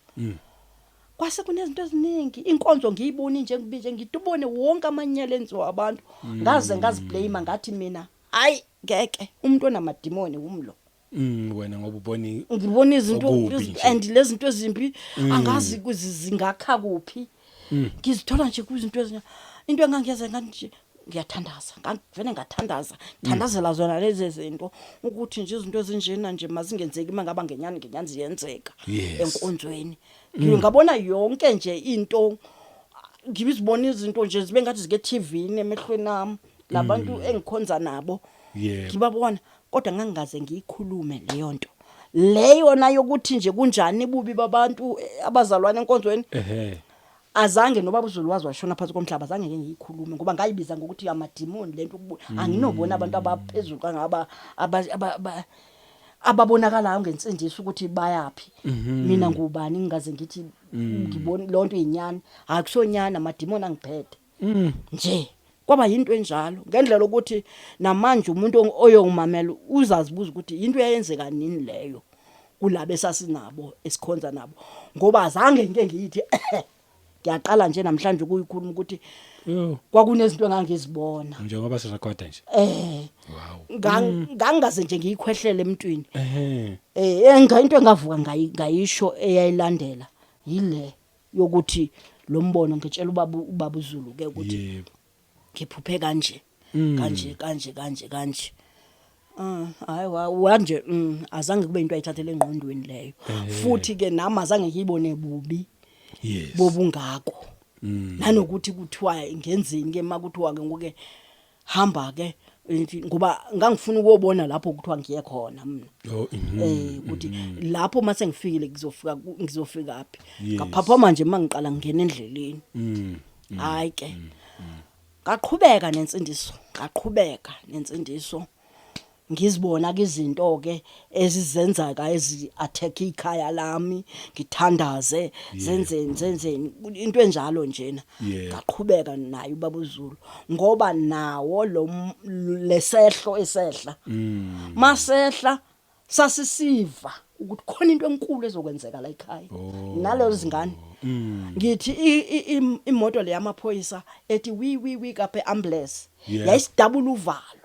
kwase kunezinto eziningi, inkonzo ngiyiboni nje, ngibinje ngidubone wonke amanyela enziwa abantu, ngaze ngaziblame, ngathi mina, "Hayi, ngeke, umuntu onamadimoni umlo." Wena ngoba ubona Ngibona izinto okubi nje. And lezi zinto ezimbi angazi kuzi zingakha kuphi, ngizithola nje kuzinto ezinya. Into engangiyenza, ngathi nje ngiyathandaza, ngavele ngathandaza, thandazela zona lezi zinto, ukuthi nje izinto ezinjena nje mazingenzeki, mangaba ngenyani ngenyani ziyenzeka enkonzweni. Ngingabona yonke nje into, ngibizibona izinto nje zibe ngathi zike TV emehlweni ami, labantu engikhonza nabo ngibabona, kodwa ngangingaze ngiyikhulume leyo nto leyo na yokuthi nje kunjani bubi babantu, abazalwane enkonzweni. Azange, noba uZulu wazi washona phansi komhlaba, azange ngeke ngiyikhulume, ngoba ngayibiza ngokuthi amadimoni lento ukubona. Anginobona abantu abaphezulu kangaba ababonakalayo ngensindiso ukuthi bayapi. Mina ngubani ngingaze ngithi ngibona lonto inyani? Akusonyana, amadimoni angiphethe nje. Kwaba yinto enjalo ngendlela ukuthi namanje umuntu oyongimamela uzazibuza ukuthi into eyenzeka nini leyo kulabe sasinabo, esikhonza nabo, ngoba azange ngike ngiyithi. Ngiyaqala nje namhlanje ukuyikhuluma ukuthi Yo. Kwakunezinto engangizibona. Njengoba sirecorda nje. Eh. Wow. Ngangaze nje ngiyikhwehlele emntwini. Ehhe. Eh into engavuka ngayisho eyayilandela yile yokuthi lo mbono ngitshela ubaba uZulu ke ukuthi Yebo. ngiphuphe kanje kanje kanje kanje kanje. Hayi wanje azange kube into ayithathele engqondweni leyo. Futhi ke nami azange ngiyibone bubi Yes. bobungako. Nanokuthi kuthiwa ngenzeni ke makuthiwa ke ngoke hamba ke ngoba ngangifuna ukubona lapho kuthiwa ngiye khona mina. Oh. Ukuthi lapho mase ngifikile ngizofika ngizofika phi. Yes. Ngaphaphama nje mangiqala ngingena endleleni. Hayi ke. Ngaqhubeka nensindiso, ngaqhubeka nensindiso. Ngizibona ke izinto ke ezizenzaka ezi attack ikhaya lami, ngithandaze, zenzeni zenzeni into enjalo njena. Yeah. Ngaqhubeka naye ubaba uZulu ngoba nawo lo lesehlo esehla. Masehla sasisiva ukuthi khona into enkulu ezokwenzeka la ekhaya. Oh. Nalezo zingane. Ngithi imoto le yamaphoyisa ethi wi wi wi kaphe ambulance. Yeah. Yayisidabula uvalo.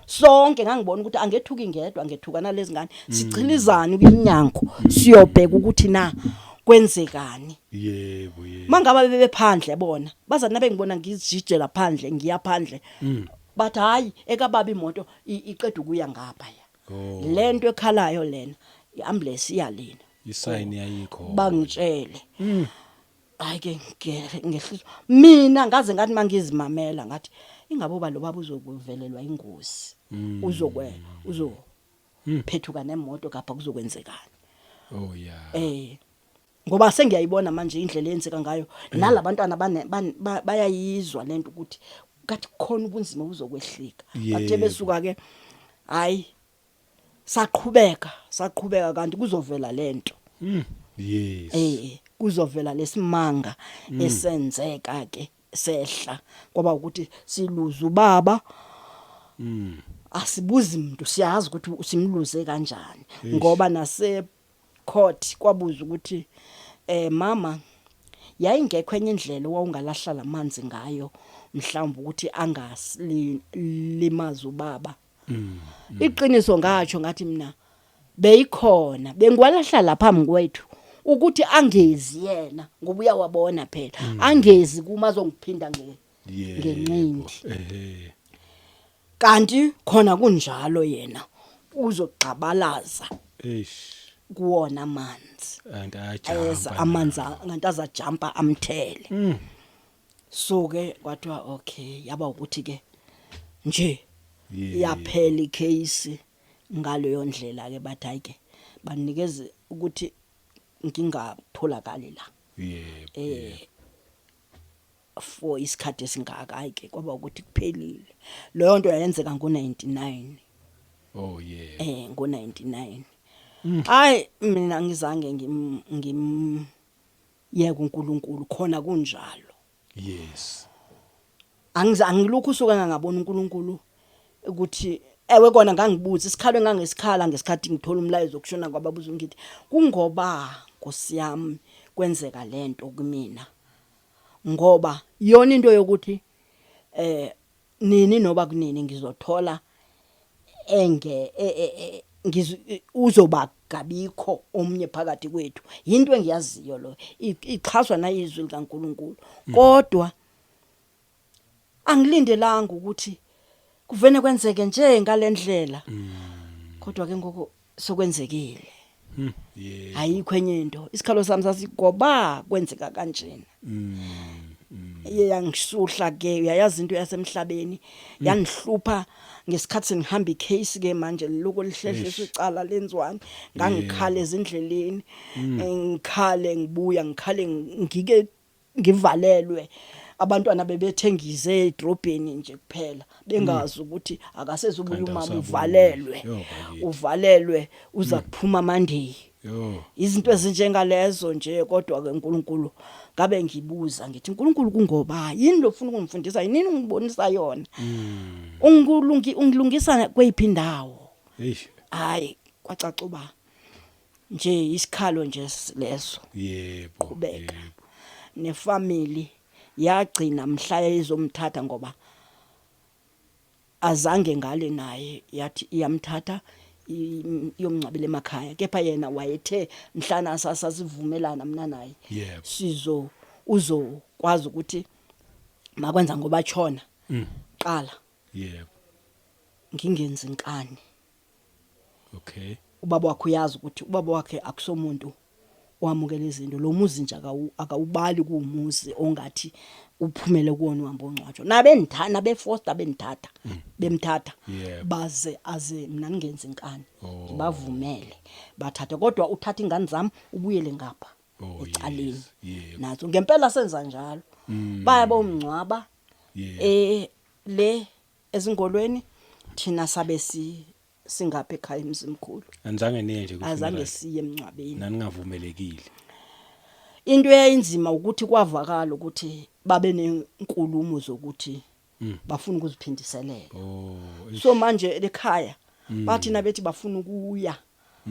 Sonke ngangibona ukuthi angethuki ngedwa, ngethuka nalezi ngane. Sichilizana kwiminyango siyobheka ukuthi na kwenzekani. Yebo, yebo. Mangaba bebephandle bona, baza nabe ngibona ngizijijela phandle, ngiya phandle. Bathi hayi ekababa imoto iqeda ukuya ngapha ya. Oh. Lento ekhalayo lena iambulance iyalena. Isign yayikho. Bangitshele. Hayi ke ngehliswa mina ngaze ngathi mangizimamela ngathi ingabe lo baba uzokuvelelwa ingozi. Uzokwe uzo phethuka nemoto kapha kuzokwenzekani. Oh yeah. Ngoba sengiyayibona manje indlela eyenzeka ngayo nalabantwana bayayizwa lento ukuthi kathi khona ubunzima buzokwehlika. Bathe Yebo. besuka ke hayi saqhubeka saqhubeka kanti kuzovela lento. Yes. Kuzovela lesimanga esenzeka ke sehla kwaba ukuthi siluza ubaba. Asibuzi umuntu, siyazi ukuthi simluze kanjani ngoba nase court kwabuza ukuthi mama yayingekho enye indlela owawungalahla lamanzi ngayo mhlawumbe ukuthi angasilimaza ubaba. Iqiniso ngatsho ngathi mina beyikhona bengiwalahla lapha phambi kwethu ukuthi angezi yena ngoba uyawabona phela angezi kuma azongiphinda Yebo. ngenqindi. Ehhe. Kanti khona kunjalo yena uzogxabalaza Eish. kuwona amanzi. Anti Ayeza ajampa. amanzi nganti azajumpa amthele. So ke kwathiwa okay yaba ukuthi ke nje Yeah. yaphela icase ngaleyo ndlela ke bathi hayi ke banikeze ukuthi ngingatholakali la. Yebo. For isikhathi esingaka hayi ke kwaba ukuthi kuphelile. Leyo nto yayenzeka ngo99. Oh yeah. Ngo99. Hayi mina ngizange ngim yeka uNkulunkulu khona kunjalo. Yes. Angilokhu usuka ngabona uNkulunkulu ukuthi ewe kona ngangibuza isikhalo engangesikhala ngesikhathi ngithola umlayezo wokushona kwababuza ngithi kungoba Nkosi yami kwenzeka lento kumina ngoba yona into yokuthi nini noba kunini ngizothola enge uzoba gabikho omnye phakathi kwethu into engiyaziyo lo ichazwa nayizwi likaNkuluNkulu kodwa angilindelanga ukuthi kuvene kwenzeke nje ngalendlela kodwa ke ngoku sokwenzekile. Yeah. Ayikho enye into isikhalo sami sasigoba kwenzeka kanjena. Yangisuhla ke uyayazi into yasemhlabeni yangihlupha ngesikhathi sengihamba icase ke manje lokho lihlehle icala lenzwani ngangikhala ezindleleni ngikhale ngibuya ngikhale ngike ngivalelwe abantwana bebethengize edrobheni nje kuphela bengazi ukuthi akasezubuya Kanti umama awusabuyi. uvalelwe Yo, bakithi. uvalelwe uza kuphuma Monday. Yo. Izinto ezinjengalezo nje kodwa ke uNkulunkulu ngabe ngibuza ngithi uNkulunkulu kungoba yini lofuna ukungifundisa yini ungibonisa yona ungilungi ungilungisa kweyiphi indawo. Eish. Hayi kwacaca uba nje isikhalo nje leso. Yebo. Qhubeka. Yebo. Nefamily Yagcina mhla izomthatha ngoba azange ngale naye, yathi iyamthatha iyomngcwabela emakhaya, kepha yena wayethe mhlana sasasivumelana mina naye sizo uzokwazi ukuthi makwenza ngoba tshona qala ngingenzi inkani. Ubaba wakhe uyazi ukuthi ubaba wakhe akusomuntu owamukela izinto, lo muzi nje akawubali kuwumuzi ongathi uphumele kuwona uhambe ongcwatshwa nabendithana nabefoster bendithatha bemthatha baze aze mina ngingenzi inkani, ngibavumele bathathe, kodwa uthatha ingane zami ubuyele ngapha ecaleni. Nazo ngempela senza njalo, baya bomngcwaba le ezingolweni, thina sabe si singapha ekhaya emzimkhulu. Anizange niye nje azange ku-funeral? Siye emngcwabeni. Naningavumelekile? Into eyayinzima ukuthi kwavakala ukuthi babe nenkulumo zokuthi bafuna ukuziphindiselela. So manje ekhaya bathi nabethi bafuna ukuya,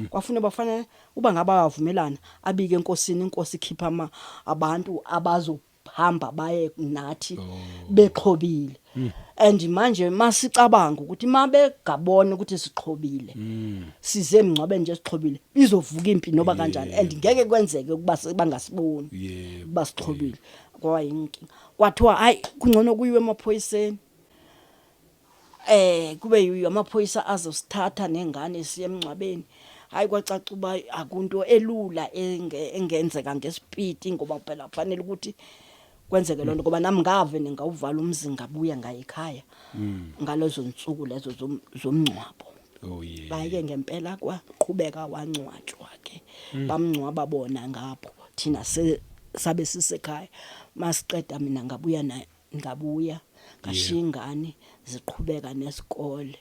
kwafuna bafanele uba ngaba bavumelana abike enkosini, inkosi ikhipha ama abantu abazohamba baye nathi bexhobile. And manje masicabanga ukuthi mabegabona ukuthi sixhobile, size emngcwabeni nje sixhobile, izovuka impi noba kanjani, and ngeke kwenzeke ukuba bangasiboni ukuba sixhobile. Kwaba yinkinga, kwathiwa hayi, kungcono kuyiwe emaphoyiseni, kube yiyo amaphoyisa azosithatha nengane siye emngcwabeni. Hayi, kwacaca uba akunto elula engenzeka ngespeed, ngoba phela kufanele ukuthi kwenzeke lonto, ngoba nami ngave ngawuvala umzi, ngabuya ngaye ekhaya ngalezo nsuku lezo zomngcwabo. Hayi ke, ngempela kwaqhubeka wangcwatshwa ke, bamngcwaba bona ngapho, thina sabe sisekhaya. Masiqeda mina ngabuya naye, ngabuya ngashiya ingane ziqhubeka nesikole.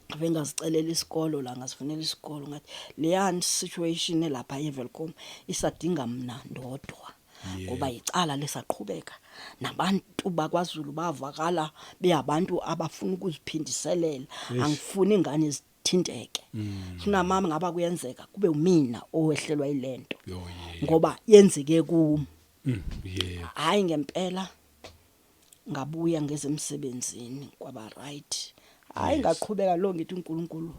Ave ngazicelela isikolo la, ngazifunela isikolo, ngathi leya situation elapha eWelkom isadinga mina ndodwa, ngoba icala lesaqhubeka nabantu bakwaZulu bavakala beyabantu abafuna ukuziphindiselela. Angifuni ingane zithinteke, funa mama ngaba kuyenzeka kube umina owehlelwa yilento ngoba yenzeke kum. Hayi, ngempela ngabuya ngezemsebenzini, kwaba right. Hayi, ngaqhubeka lo ngithi uNkulunkulu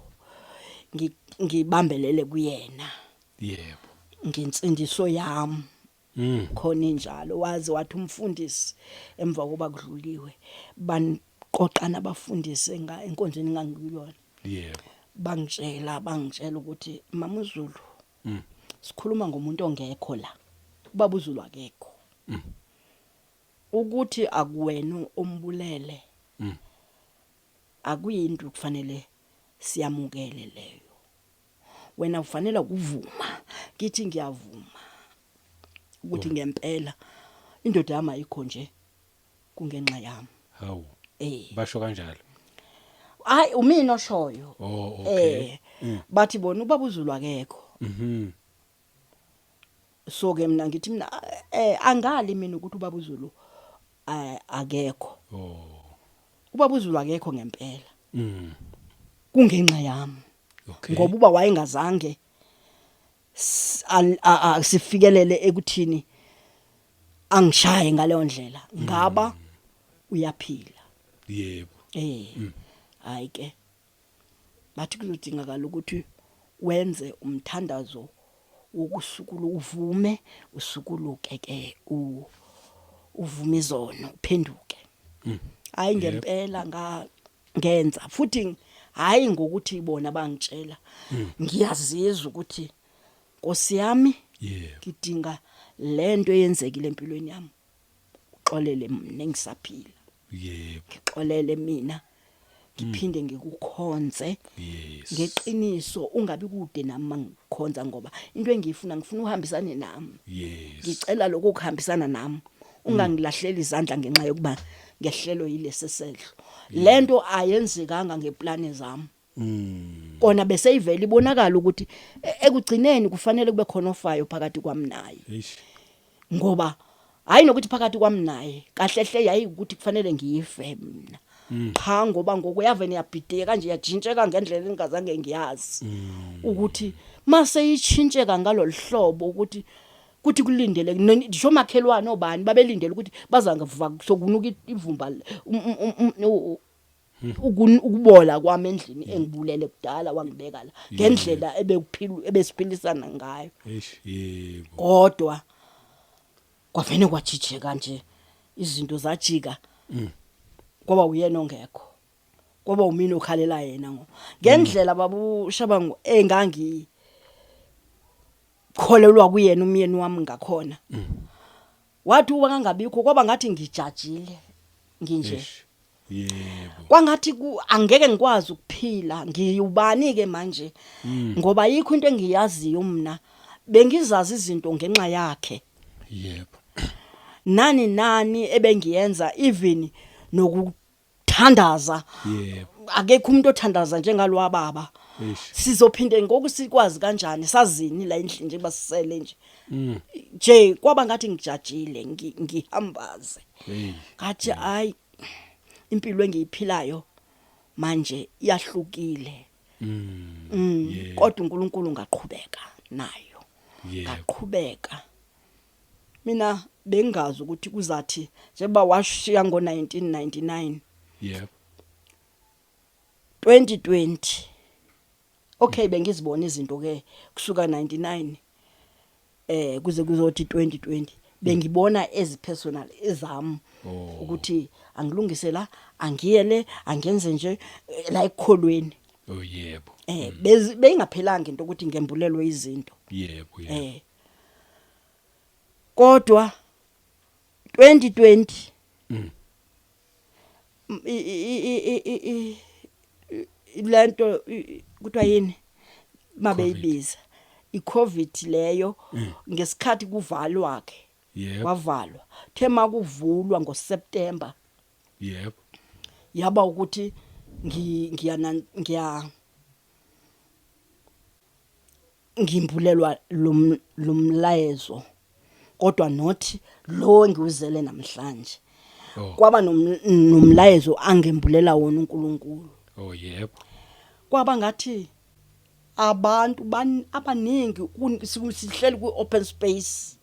ngibambelele kuyena ngensindiso yami. Khona injalo, wazi wathi umfundisi emva kokuba kudluliwe, baqoqana abafundisi enkonzweni engangikuyona, bangitshela ukuthi mama uZulu, sikhuluma ngomuntu ongekho la, ubaba uZulu akekho, ukuthi akuwena ombulele, akuyinto kufanele siyamukele leyo, wena ufanele ukuvuma. Ngithi ngiyavuma ukuthi ngempela indoda yami ayikho nje kungenxa yami. Hawu. Eh. Basho kanjalo? Hayi, umina oshoyo. Oh, okay. Bathi bona ubaba uZulu akekho. So ke mina ngithi mina angali mina ukuthi ubaba uZulu akekho. Ubaba uZulu akekho ngempela. Kungenxa yami. Ngoba uba wayengazange sifikelele ekuthini angishaye ngaleyo ndlela, ngaba uyaphila. Hayi ke, bathi kuzodingakala ukuthi wenze umthandazo wokusukula, uvume usukuluke ke, uvume izono, uphenduke. Hayi, ngempela nga ngenza futhi, hayi ngokuthi bona bangitshela, ngiyazizwa ukuthi Nkosi yami, ngidinga lento eyenzekile empilweni yami, uxolele mina ngisaphila. Ngixolele mina, ngiphinde ngikukhonze ngeqiniso, ungabi kude nami mangikhonza, ngoba into engiyifuna, ngifuna uhambisane nami. Ngicela lokho kuhambisana nami, ungangilahleli izandla ngenxa yokuba ngehlelo yilesi sehlo. Lento ayenzekanga ngeplani zami. Kona bese ivela ibonakala ukuthi ekugcineni kufanele kube khona ofayo phakathi kwami naye. Eish. Ngoba hayi nokuthi phakathi kwami naye kahle hle yayi ukuthi kufanele ngife mina. Cha, ngoba ngoku yave niyabhideka kanje, yajintsheka ngendlela engingazange ngiyazi. Ukuthi mase ichintsheka ngalolu hlobo ukuthi Kuthi kulindele ngisho makhelwane obani babelindele ukuthi bazangavuka sokunuka ivumba ukubola kwami endlini engibulele kudala wangibeka la ngendlela ebekuphila ebesiphilisana ngayo. Eish, yebo. Kodwa kwavene kwajijeka nje, izinto zajika. Kwaba uyena ongekho, kwaba umina okhalela yena ngo ngendlela babu Shabangu engangi kholelwa kuyena umyeni wami ngakhona. Wathi uba kangabikho kwaba ngathi ngijajile nginje. Eish, yebo. Kwangathi angeke ngikwazi ukuphila, ngiyubani ke manje, ngoba yikho into engiyaziyo mina, bengizazi izinto ngenxa yakhe. Nani nani ebengiyenza, even nokuthandaza. Akekho umuntu othandaza njengalwa baba. Sizophinde ngoku sikwazi kanjani, sazini la endlini nje basisele nje nje, kwaba ngathi ngijajile, ngihambaze. Ngathi hayi, impilo engiyiphilayo manje iyahlukile. Kodwa uNkulunkulu ngaqhubeka nayo. Ngaqhubeka. Mina bengazi ukuthi kuzathi njengoba washiya ngo1999, 2020, okay, bengizibona izinto ke kusuka 99 kuze kuzothi 2020, bengibona ezi personal ezami ukuthi angilungise la, angiyele, angenze nje la ekukholweni. Oh yebo. Beyingaphelanga into ukuthi ngembulelwe izinto. yebo yebo Kodwa 2020 lento kuthiwa yini mabeyibiza, iCovid leyo, ngesikhathi kuvalwa ke, kwavalwa, thema kuvulwa ngoSeptember, yaba ukuthi ngi ngiya ngimbulelwa lomlayezo, kodwa not lo engiwuzele namhlanje. Kwaba nomlayezo angembulela wona uNkulunkulu. Oh yebo. Kwaba ngathi abantu abaningi sihleli ku open space.